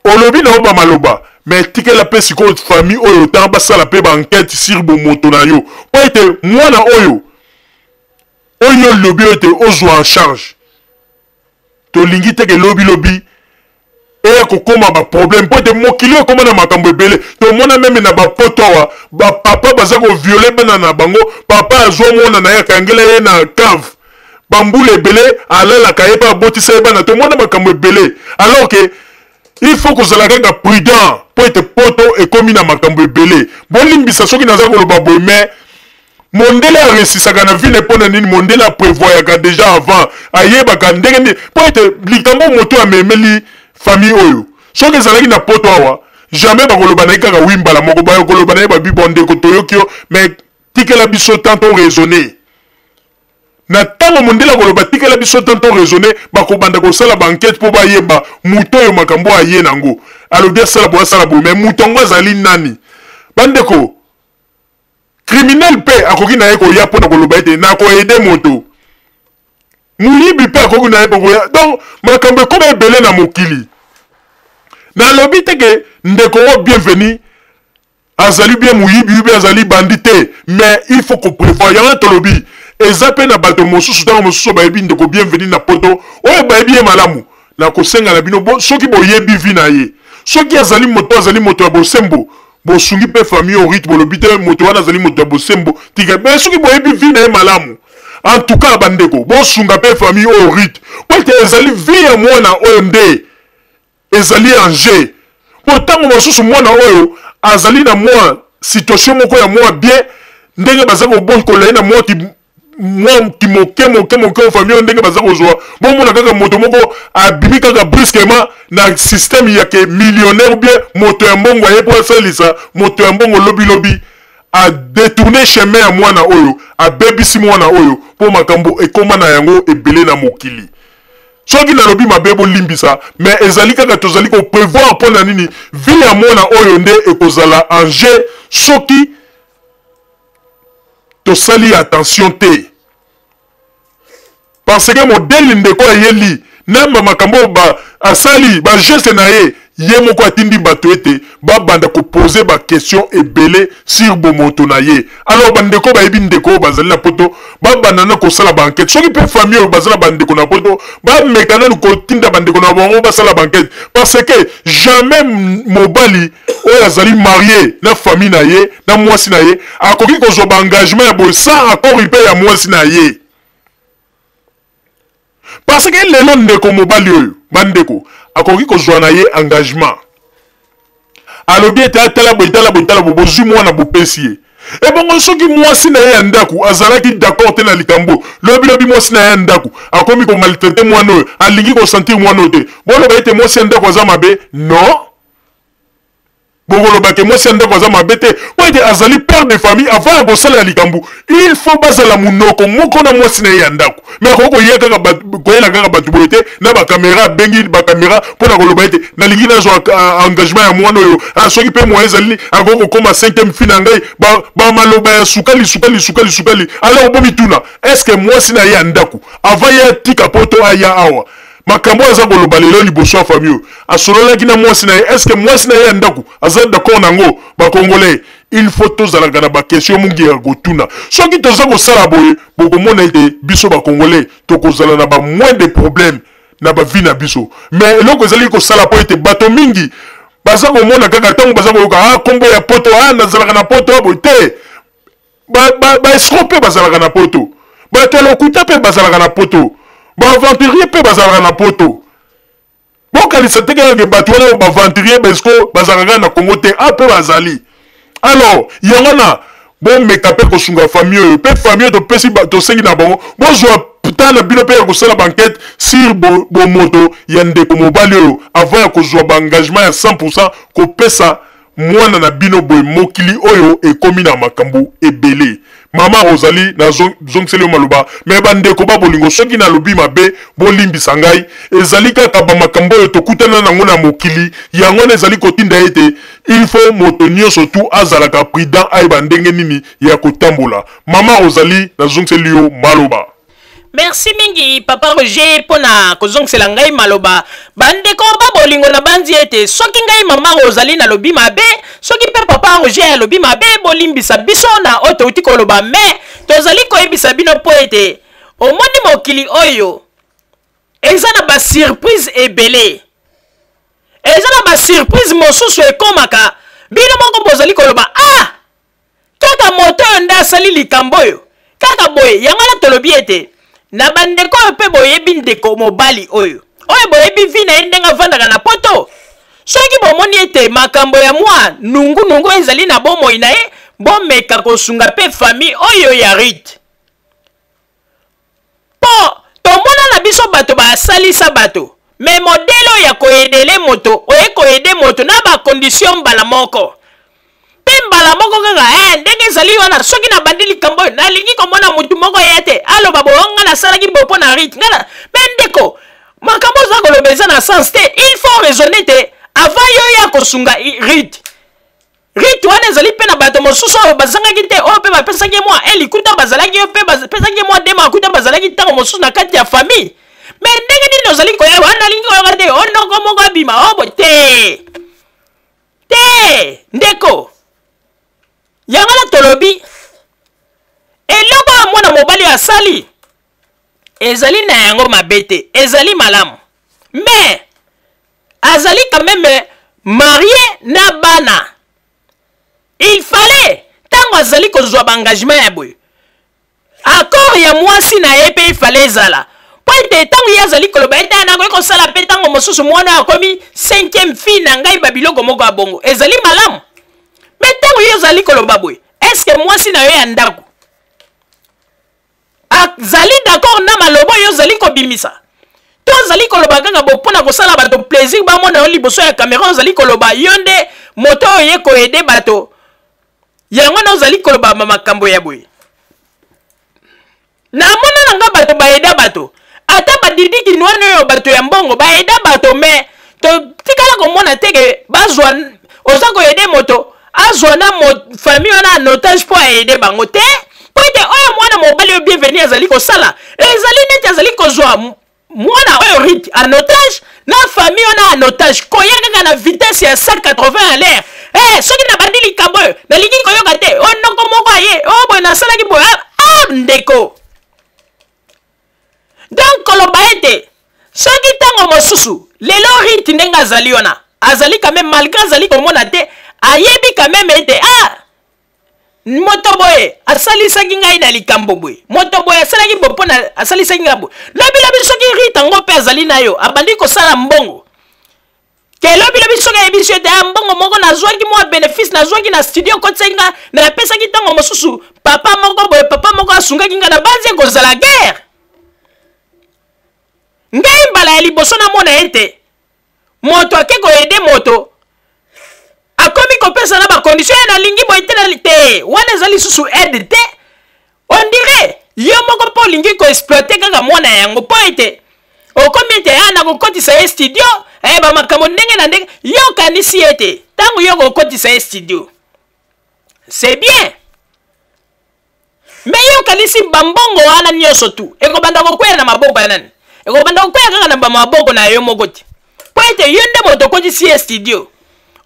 olobi na yo bamaloba, mais tikela mpe sikoyo famille oyo ntango basala mpe baenquête sur bomoto na yo, mpo ete mwana oyo oyo olobi oyo ete ozwa en charge, tolingi teke lobilobi eya kokóma baproblème, mpo ete mokili oyo ekóma na makambo ebele. Tomona même na bapoto awa, bapapa baza kovioler bana na bango. Papa azwa mwana na ye, akangela ye na cave. Bambula ebele alalaka ye mpe abotisa ye bana, tomona makambo ebele. Alors que il faut kozala kaka prudent mpo ete poto ekomi na makambo ebele. Bolimbisa soki naza koloba boye, mais mondele aresisaka na vie na mpo na nini? Mondele aprevoyaka déjà avant, ayebaka ndenge nini mpo ete likambo moto amemeli famille oyo. Soki ezalaki na poto awa, jamais bakoloba na ye kaka wi mbala moko. Bakoloba na ye babi bon ndeko, toyoki yo, mais tikela biso temps to raisonner. Na ntango mondele akoloba tikela biso temps to raisonner, bakobanda kosala ba enquête mpo bayeba moto oyo makambo oyo aye nango. Alobi asala boye, asala boye, mais moto yango azali nani? Bandeko, criminel mpe akoki na ye koya mpo na koloba ete nakoaide moto. Moyibi mpe akoki na ye koya. Donc makambo ekoma ebele na mokili. Nalobi te ke ndeko oyo Bienvenu azali bien moyibi ou bien azali bandi te, mais il faut ko prévoir. Yango tolobi eza mpe na bato mosusu, ntango mosusu bayebi ndeko Bienvenu na poto, oyo bayebi ye malamu. Na kosenga na bino bo, soki boyebi vie na ye, soki azali moto, azali moto ya bosembo, bosungi mpe famille Orite, bolobi te moto wana azali moto ya bosembo, tika. Mais soki boyebi vie na ye malamu, en tout cas bandeko, bosunga mpe famille Orite, po ete ezali vie ya mwana oyo nde ezali en jeu. Po ntango mosusu mwana oyo azali na mwa situation moko ya mwa bien, ndenge baza kobokola ye na mwa mwa kimoke moke moke oyo famille oyo ndenge baza kozwa, bomona kaka moto moko abimi kaka brusquement na système ya ke millionnaire ou bien moto ya mbongo aye mpo asalisa moto ya mbongo lobilobi, a détourner chemin ya mwana oyo, abebisi mwana oyo, mpo makambo ekoma na yango ebele na mokili. Soki nalobi mabe bolimbisa, mais ezali kaka tozali ko prévoir mpo na nini vie ya mwana oyo nde ekozala en jeu soki tosali attention te. Parce que modèle ndeko ayeli na ba makambo oyo ba asali, ba geste na ye, ye moko atindi bato ete babanda koposer ba question ebele sur bomoto na ye. Alors bandeko bayebi ndeko oyo bazali na poto, babanda na kosala ba enquête. Soki mpe famille oyo baza na bandeko na poto, bameka nanu kotinda bandeko na bango basala ba enquête, parce que jamais mobali oyo azali marie na famille na ye, na mwasi na ye, akoki kozwa ba engagement ya boye sans accord mpe ya mwasi na ye. Parce que lelo ndeko mobali oyo, bandeko, akoki kozwa na ye engagement, alobi ete atala boye, tala boye, tala boye, bozwi mwana bopesi ye. Ebongo soki mwasi na ye ya ndako azalaki d'accord te na likambo, lobi lobi mwasi na ye ya ndako akomi komaltraite mwana oyo, alingi kosentir mwana oyo te, boloba ete mwasi ya ndako aza mabe? Non, bokoloba ke mwasi ya ndako aza mabe te, mpo ete azali père de famille. Avant ya kosalela likambo, il faut bazala monoko moko na mwasi na ye ya ndako. Mais akoki koya kaka koyela kaka bato boye te na bakamera, abengi bakamera mpo na koloba ete nalingi nazwa engagement ya mwana oyo. Soki mpe moyen ezali, akoki kokóma 5e fille na ngai, bamaloba ya sukali sukali sukali sukali. Alors bomituna, est ce que mwasi na ye ya ndako, avant ye atika poto aya awa, makambo oyo aza koloba lelo liboso ya famille oyo, asololaki na mwasi na ye? Est ce que mwasi na ye ya ndako aza d'accord nango? Bakongolais, il faut tozalaka na baquestion mingi ya kotuna. Soki toza kosala boye, bokomona ete biso bakongolais tokozala na ba moins de problème na bavie na biso. Mais eloko ezali kosala mpo ete bato mingi baza komona kaka ntango baza koyoka kombo ya poto, nazalaka na poto boye te. Ba escroc mpe bazalaka na poto, bato ya lokuta mpe bazalaka na poto, baaventurier mpe bazalaka na poto. Bokanisa te kaka ke bato wana baaventurier, baescroc bazalaka kaka na Congo te, a mpe bazali. Alors yango wana bomeka mpe kosunga famille oyo, mpe famille oyo topesi, tosengi na bango bozwa temps na bino mpe ya kosala baenquête sur bomoto ya ndeko mobali oyo avant ya kozwa baengagement ya 100% kopesa mwana na bino boye. Mokili oyo ekomi na makambo ebele. Mama Rosalie, nazongiseli yo maloba. Me bandeko ba bolingo, soki nalobi mabe, bolimbisa ngai. Ezali kaka bamakambo oyo tokutana nango na mokili, yango wana ezali kotinda ete il faut moto nyonso tu azalaka prudent, ayeba ndenge nini ya kotambola. Mama Rosalie, nazongiseli yo maloba. Merci mingi papa Roger mpona kozongisela ngai maloba. Bandeko ba bolingo, na bandi ete soki ngai mama Rosalie nalobi mabe, soki mpe papa Roger alobi mabe, bolimbisa biso na oyo touti koloba. Me tozali koyebisa bino mpo ete omoni mokili oyo eza na basurprise ebele, eza na basurprise mosusu ekomaka bino moko bozali koloba kaka moto oyo nde asali likambo oyo kaka boye. Yango wana tolobi ete Na bandeko oyo mpe boyebi ndeko mobali oyo, oyo boyebi vi na ye ndenge avandaka na poto, soki bomoni ete makambo ya mwa nungunungu ezali na bomoi na ye, bomeka kosunga mpe famille oyo ya Ruth. Mpo tomona na biso bato basalisa bato, me modele oyo ya koedele moto, oye koede moto na bakondisio mbala moko mpe mbala moko kaka eh, ndenge ezali wana. Soki nabandi likambo oyo, nalingi komona motu moko aya te aloba boyo nga nasalaki boye mpo na Ruth nga na me. Ndeko, makambo oza koloba eza na sens te. Il faut raisonner te avant yo ya kosunga Ruth. Ruth wana ezali mpe na bato mosusu oyo bazangaki te, oyo mpe bapesaki ye mwa likuta, bazalaki yo mpe bapesaki ye mwa dema akuta, bazalaki ntango mosusu na kati ya famille. Me ndenge nini ozali koya wana, nalingi koyoka te onoko moko abima obo te te. Ndeko, yango na tolobi eloko oyo mwana mobali asali ezali na yango mabe te, ezali malamu, mais azali quand même marié na bana. Il fallait ntango azali kozwa baengagement ya boye, accord ya mwasi na ye mpe ifale ezala, mpo ete ntango ye azali koloba ete nakoki kosala mpe ntango mosusu mwana akomi cinquième fille na ngai, babiloko moko ya bongo ezali malamu. Me ntango ye ozali koloba boye, eske mwasi na yo ya ndako azali d'accord na maloba oyo ozali kobimisa, to ozali koloba kaka bo mpo na kosala bato plaisir, bamona yo liboso ya kamera, ozali koloba yo nde moto oyo ye koede bato yango na ozali koloba makambo ya boye? Namona na nga bato baeda bato, ata badidi kinwani oyo bato ya mbongo baeda bato, me totikala komona te ke bazwa oza koede moto azwa na famille wana en otage mpo aede bango te. Mpo ete oyo mwana mobali oyo Bienvenu azali kosala ezali neti azali kozwa mwana oyo Ruth en otage na famille wana en otage, koya kaka na vitesse ya 180 à l'heure. Eh, soki nabandi likambo oyo, nalingi koyoka te o noko moko aye o boye nasalaki boye. Ah, ndeko, donc koloba ete soki ntango mosusu lelo Ruth ndenge azali wana, azali quand même, malgré azali komona te, ayebi quand même ete ah, moto boye asalisaki ngai na likambo boye, moto boye asalaki boye mpo na asalisaki ngai boye. Lobilobi soki Ruth yango mpe azali na yo, abandi kosala mbongo ke lobilobi soki ayebisi yo ete ah, mbongo moko nazwaki, mwa bénéfice nazwaki na studio, okotisaki nga, napesaki ntango mosusu papa moko boye, papa moko asungaki nga, nabanzi ekozala guerre. Ngai mbala ya liboso namona ete moto ake koede moto, akomi kopesa na bakondition ye nalingi boye te te, wana eza lisusu aide te. On dirait yo moko mpo olingi koexploite kaka mwana yango, mpo ete okomi ete a nakokotisa ye studio, eh, bamakambo ndenge na ndenge. Yo okanisi ete ntango yo kokotisa ye studio, c'est bien, me yo okanisi bambongo wana nyonso tu ekobanda kokwea na maboko ya nani? Ekobanda kokwea kaka na bamaboko na yo moko te, mpo ete yo nde moto okotisi ye studio,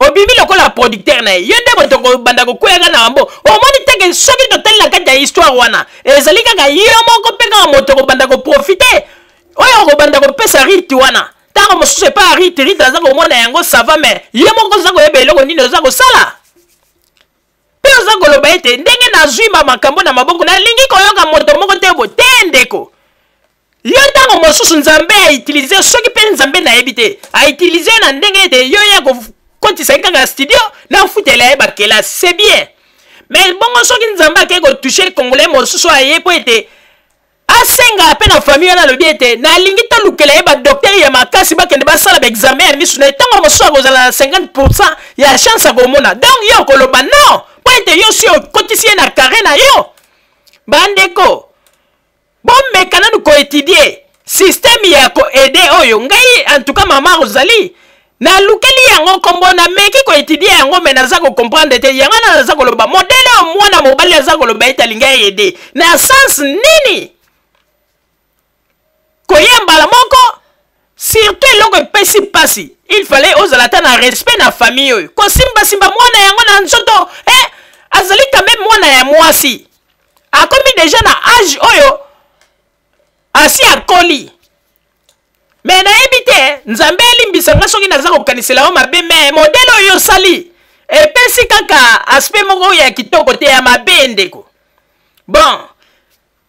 obimi lokola producteur na ye, yo nde moto okobanda kokwea kaka na bambo. Omoni teke soki totali na kati ya histoire wana, ezali kaka yo moko mpe kaka moto okobanda koprofite, oyo okobanda kopesa Ruth wana. Ntango mosusu epai ya Ruth, Ruth aza komona yango ça va, mais yo moko oza koyeba eloko nini oza kosala, mpe oza koloba ete ndenge nazwi ba makambo na maboko, nalingi koyoka moto moko te bo te. Ndeko, yo ntango mosusu Nzambe autilize, soki mpe Nzambe nayebi te, autilize na ndenge ete yo ya kokotisa ye kaka studio na futela ye bakelasi, c'est bien. Mais bongo soki Nzambe akei kotouche congolais mosusu aye mpo ete asenga mpe na famille wana, alobi ete nalingi tolukela ye badoktere ya makasi, bakende basala baexamen ya miso na ye, ntango mosusu akozala na 50% ya chance akomona. Donc yo okoloba non, mpo ete yo si okotisi ye na carré na yo. Bandeko, bomeka nanu koétudie système ya koede oyo. Ngai en tout cas, mama Rosalie, nalukeli yango nkombo, nameki koétudie yango, me naza kocomprendre te. Yango wana naza koloba modele oyo mwana mobali aza koloba ete alingi aede na sens nini, koya mbala moko. Surtout eloko epesi mpasi, il fallait ozala ata na respect na famille oyo, kosimbasimba mwana yango na nzoto, eh, azali quand même mwana ya mwasi, akomi deja na age oyo asi akoli. Me nayebi te, Nzambe elimbisa nga soki naza kokanisela yo mabe, me modele oyo osali epesi kaka aspect moko ya kitoko te, ya mabe, ndeko. Bon.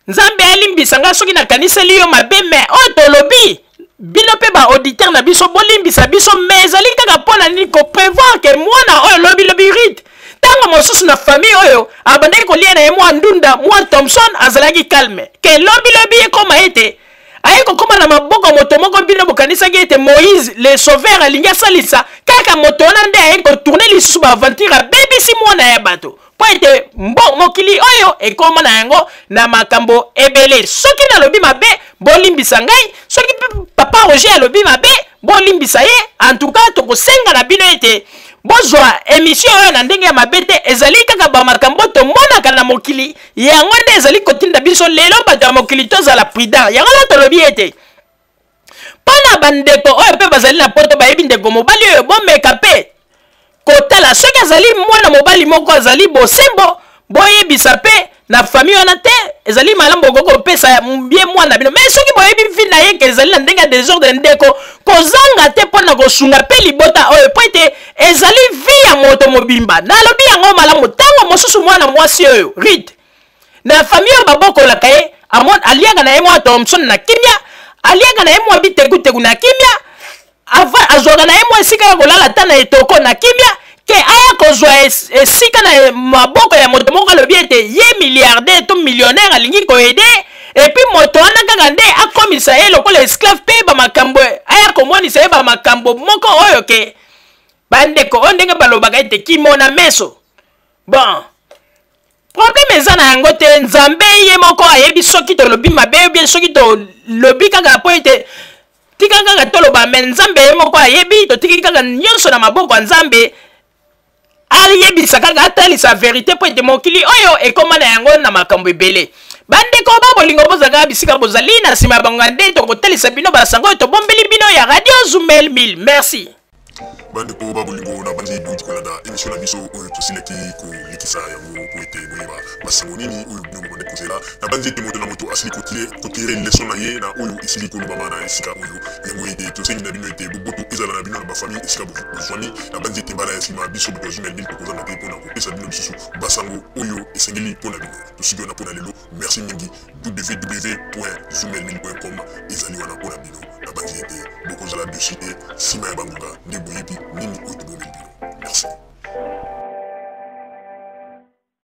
Nzambe alimbisa ngai soki nakaniseli yo mabe, mais oyo tolobi bino mpe ba auditeur na biso bolimbisa biso, mais ezali kaka mpo na nini koprevoir ke mwana oyo lobi lobi Ruth ntango mosusu na famille oyo abandaki kolia na ye mwa ndunda mwa Thomson azalaki calme, ke lobi lobi ekoma ete aye kokoma na maboko ya moto moko bino bokanisaki ete Moïse le sauveur alingi asalisa kaka moto wana nde aye kotourne lisusu baaventure abebisi mwana ya bato mpo ete mbo mokili oyo ekoma na yango na makambo ebele. Soki nalobi mabe bolimbisa ngai, soki mpe papa Roger alobi mabe bolimbisa ye. En tout cas tokosenga na bino ete bozwa emission oyo na ndenge ya mabe te, ezali kaka bamakambo tomonaka na mokili, yango nde ezali kotinda biso lelo bato ya mokili tozala prudent. Yango wana tolobi ete mpo na bandeko oyo mpe bazali na poto bayebi ndeko mobali oyo, bomeka mpe kotala soki azali mwana mobali moko azali bosembo, boyebisa mpe na famille wana te, ezali malamu bokoki kopesa ye mwana bino. Me soki boyebi vi na ye ke ezali na ndenge ya desordre, ndeko kozanga te mpo na kosunga mpe libota oyo, mpo ete ezali vi ya moto mobimba. Nalobi yango malamu, ntango mosusu mwana mwasi oyo Ruth na famille oyo babokolaka ye, aliaka na ye mwa Thomson na kimia, aliaka na ye mwa bitekutegu na kimia, azwaka na ye mwa esika ya kolala ata na etoko na kimia, ke aya kozwa esika na maboko ya moto moko alobi ete ye milliardaire to millionnaire alingi koede, epuis moto wana kaka nde akomisa ye lokola esclave mpe bamakambo aya komonisa ye bamakambo moko oyo ke bandeko oyo ndenge balobaka ete kimona meso. Bon, problème eza na yango te, Nzambe ye moko ayebi soki tolobi mabe bien soki tolobi kaka mpo ete tika kaka toloba, me Nzambe ye moko ayebi. Totiki kaka nyonso na maboko ya Nzambe, ayebisa kaka, atalisa verite, mpo ete mokili oyo ekoma na yango na makambo ebele. Bandeko ba bolingo, bozalaka bisika bozali na nsima ya bango nde tokotalisa bino basango oyo tobombeli bino ya Radio Zumel 1000. Merci. Bandeko ba bolingo, na banzi bouti kolanda emission na biso oyo tosilaki kolekisa yango mpo ete boyeba basango nini oyo bino bobandaki kozela. Na banzi ete moto na moto asili kotire leson na ye na oyo esili kolobama na esika oyo. Yango ete tosengi na bino ete boboto ezala na bino na bafamille esika bozwami. Na banzi ete mbala ya nsima biso bato ya Zumel 1000 tokozanga te mpo na kopesa bino lisusu basango oyo esengeli mpo na bino. Tosuki wana mpo na lelo. Merci mingi. www.zoomelmil.com ezali wana mpo na bino. Nabanzi ete bokozala dessus te nsima ya bangonga nde boyebi nini oyo tobomeli bino. Merci.